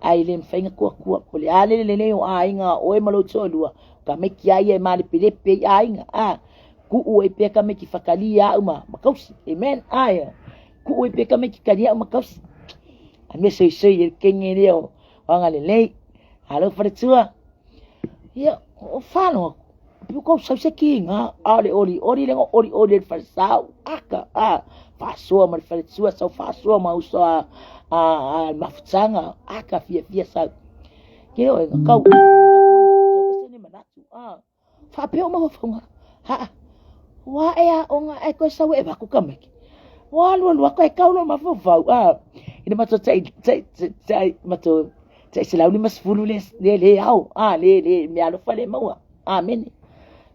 ae le mafai ona tuu atua. O le a le lelei o aiga a oe ma lou toalua, o tamaiti lava ia e malepelepe ai aiga, tuu ai pea tamaiti fatalia au ma tausi. Amen. Ae tuu ai pea tamaiti talia au ma tausi. A mea soisoi e le teine lea o agalelei. Alo faletua. Ia, o whānau aku. Piu kau sau se kiga, a o le oli oli le oli oli le falesau, aka, a, faasoa ma le faletua, sau faasoa ma uso a, a, a mafutaga, aka fia fia sau. Ke oe, kau, ese ni manatu, a, Faapea o mafaufauga, haa, ua ae aoga ae toe sau e avatu tamaiti. Ua alualu atu ae tau lou mafaufau, a, ina matou tai, tai, tai, matou tai 150 le, le, le ao, a, le, le, meaalofa le maua. Amene.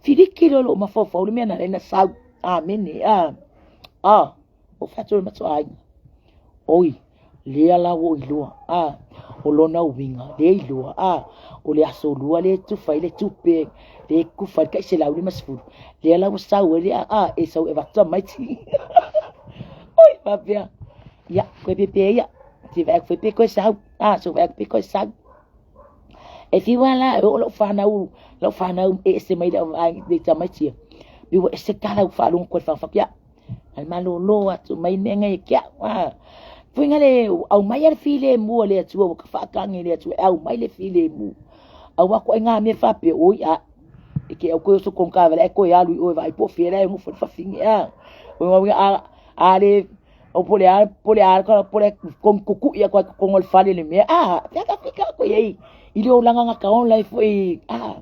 Filiki loa lou mafaufau le mea na ala ai na sau. Amene, a, a, o fai atu le matou aiga. Oi, lea la ua ou iloa, a, o lona uiga, lea iloa, a, o le aso lua lea e tufa ai le tupe, lea e tufa ai le tai 150, lea la ua sau ai le, a, e sau e avatu tamaiti. Oi, faapea, ia, koe pepe ia, se vaai atu foi pe toe sau, a, se vaai atu pe toe sau. E fiu lava la e oo lau fanau, lau fanau e ese mai lau vaega i tamaiti ia, pei ua ese tala ua faalogo atu ai i le fagafag, ia, Ai malolo atu mai mea nei ke au. Ah. Fuinga le au mai le filemu a le Atua ua ka whaakage le Atua e au mai le filemu. Au ako ai ngā mea whapea oi a e ke au koe oso kong kāwele e koe alu i oe vai po whiera e ngofo whawhingi a. Oi ngā winga a a le o pole a pole a ka pole kong kuku ia koe kongo le whale le mea a pea ka whika koe ei i le olanga ngā ka online foi a.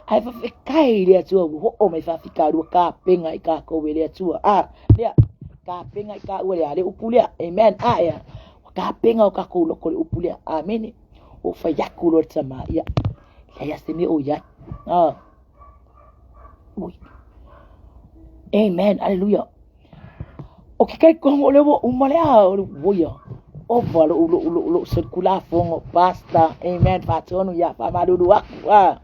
Ae faafetai i le Atua ua oo mai faafitauli ua tapenga i kākou e le Atua. A, lea, tapenga i kāua lea, le upu lea. Amen. A, ea, ua tapenga o kākou loko le upu lea. Amene. O fai aku loa le tama, ia, leai a se mea o i ai. A, ui. Amen. Aleluia. O ke kaikoho o le ua uma le a o le uia. Ova loʻu loʻu loʻu loʻu solitulafono pastor. Amen. Faatonu ia faamalulu aku. Ah.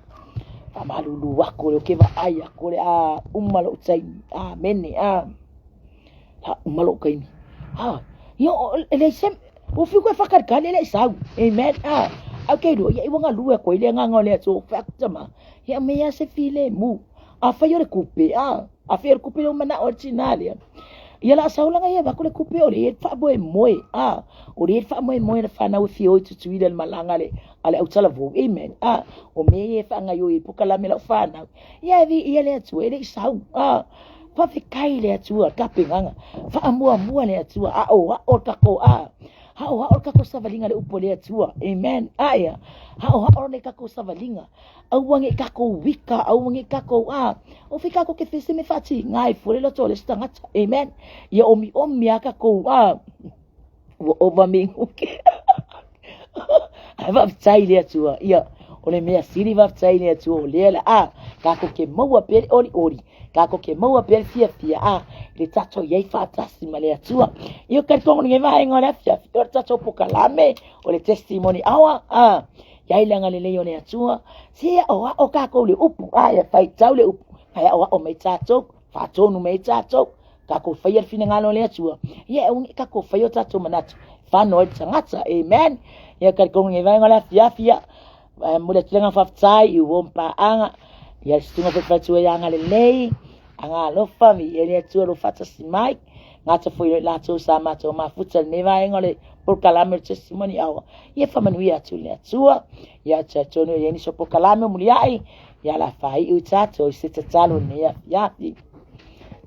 Faamalulu aku le ke vaai aku le a uma loʻu taimi. Amene. Ah. La uma loʻu taimi. Ah. Ia e leai se ua fiu koe whakalikali e le sau. Amen. Ah. Au ke lua ia i wanga lua koe le nganga o le atu o whaku tama. Ia mea se filemu. A whai o le kupe. Ah. A fea le kupe o manao o le tina lea. Ia la saulaga ia avatu le kupe o le e faamoemoe a o le e faamoemoe le fanau e fia o i Tutuila le malaga le a le autalavou. Amen. A o mea ia e faagaoioi ai polokalame lau fanau. Ia e viia le Atua e le i sau. A faafetai le Atua tapenaga faamuamua le Atua aoao le tatou a aoao le tatou savaliga le upu a le Atua. Amen. A ia aoao le tatou savaliga. Aua ne i takou wika, aua ne i takou a. O fai takou ke fese me faatiga ai fua le loto o le isi tagata. Amen. Ia omiomi a takou a. Ua ova minuke. Ae faafetai i le Atua. Ia, o le mea sili faafetai i le Atua o lea la a. Tatou ke maua pea le olioli. Tatou ke maua pea le fiafia a. I le tatou i ai faatasi ma le Atua. Ia, o talitonu lenei vaega o le afiafi. O le tatou polokalame, o le testimony hour a. Iai le agalelei o le Atua, se aoao kākou le upu, a ia faitau le upu, ae aoao mai tātou, faatonu mai tātou, kākou faia le finagalo o le Atua, ia e aua ne i kākou faia o tātou manatu, whano ai le tagata, amen. Ia talitonu lenei vaega o le afiafi, ia, momoli atu le agaga faafetai i uo ma paaga, ia le susuga foi faletua ia agalelei, agalofa, viia le Atua lo faatasi mai, gata foi i latou sa matou mafuta lenei vaega o le polokalame o le testimony hour. Ia faamanuia atu le Atua, ia talitonu e i ai nisi o polokalame o muliai, ia la faaiu i tatou i se tatalo i lenei afiafi.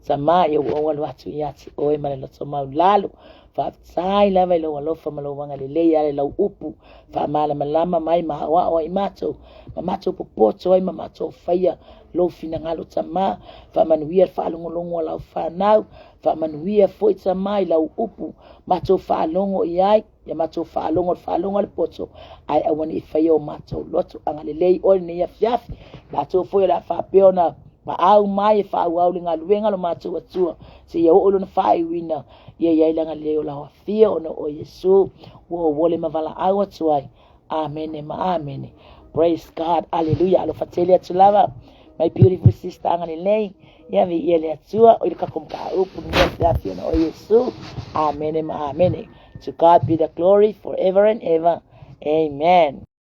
Tama, ia ua ou alo atu ia te oe ma le loto maulalo. Faafetai lava i lou alofa ma lou agalelei ala i lau upu faamalamalama mai ma aoao ai matou, ma matou popoto ai ma matou faia lou finagalo Tama. Faamanuia le faalogologo a lau fanau, faamanuia foi Tama i lau upu matou faalogo i ai, ia matou faalogo le faalogo a le poto, ae aua ne i faia o matou loto. Agalelei oe lenei afiafi, latou foi o le a faapea ona Paau mai e faaauau le galuega a lo matou Atua seia oo i lona faaiuina. Ia i ai le agalelei o lau Afio ona o Iesu ua ou ole ma valaau atu ai. Amene ma amene. Praise God. Hallelujah. Alofa tele atu lava. My beautiful sister agalelei. Ia viia le Atua o i le kako mataupu lenei afiafi ona o Iesu. Amene ma amene. To God be the glory forever and ever. Amen.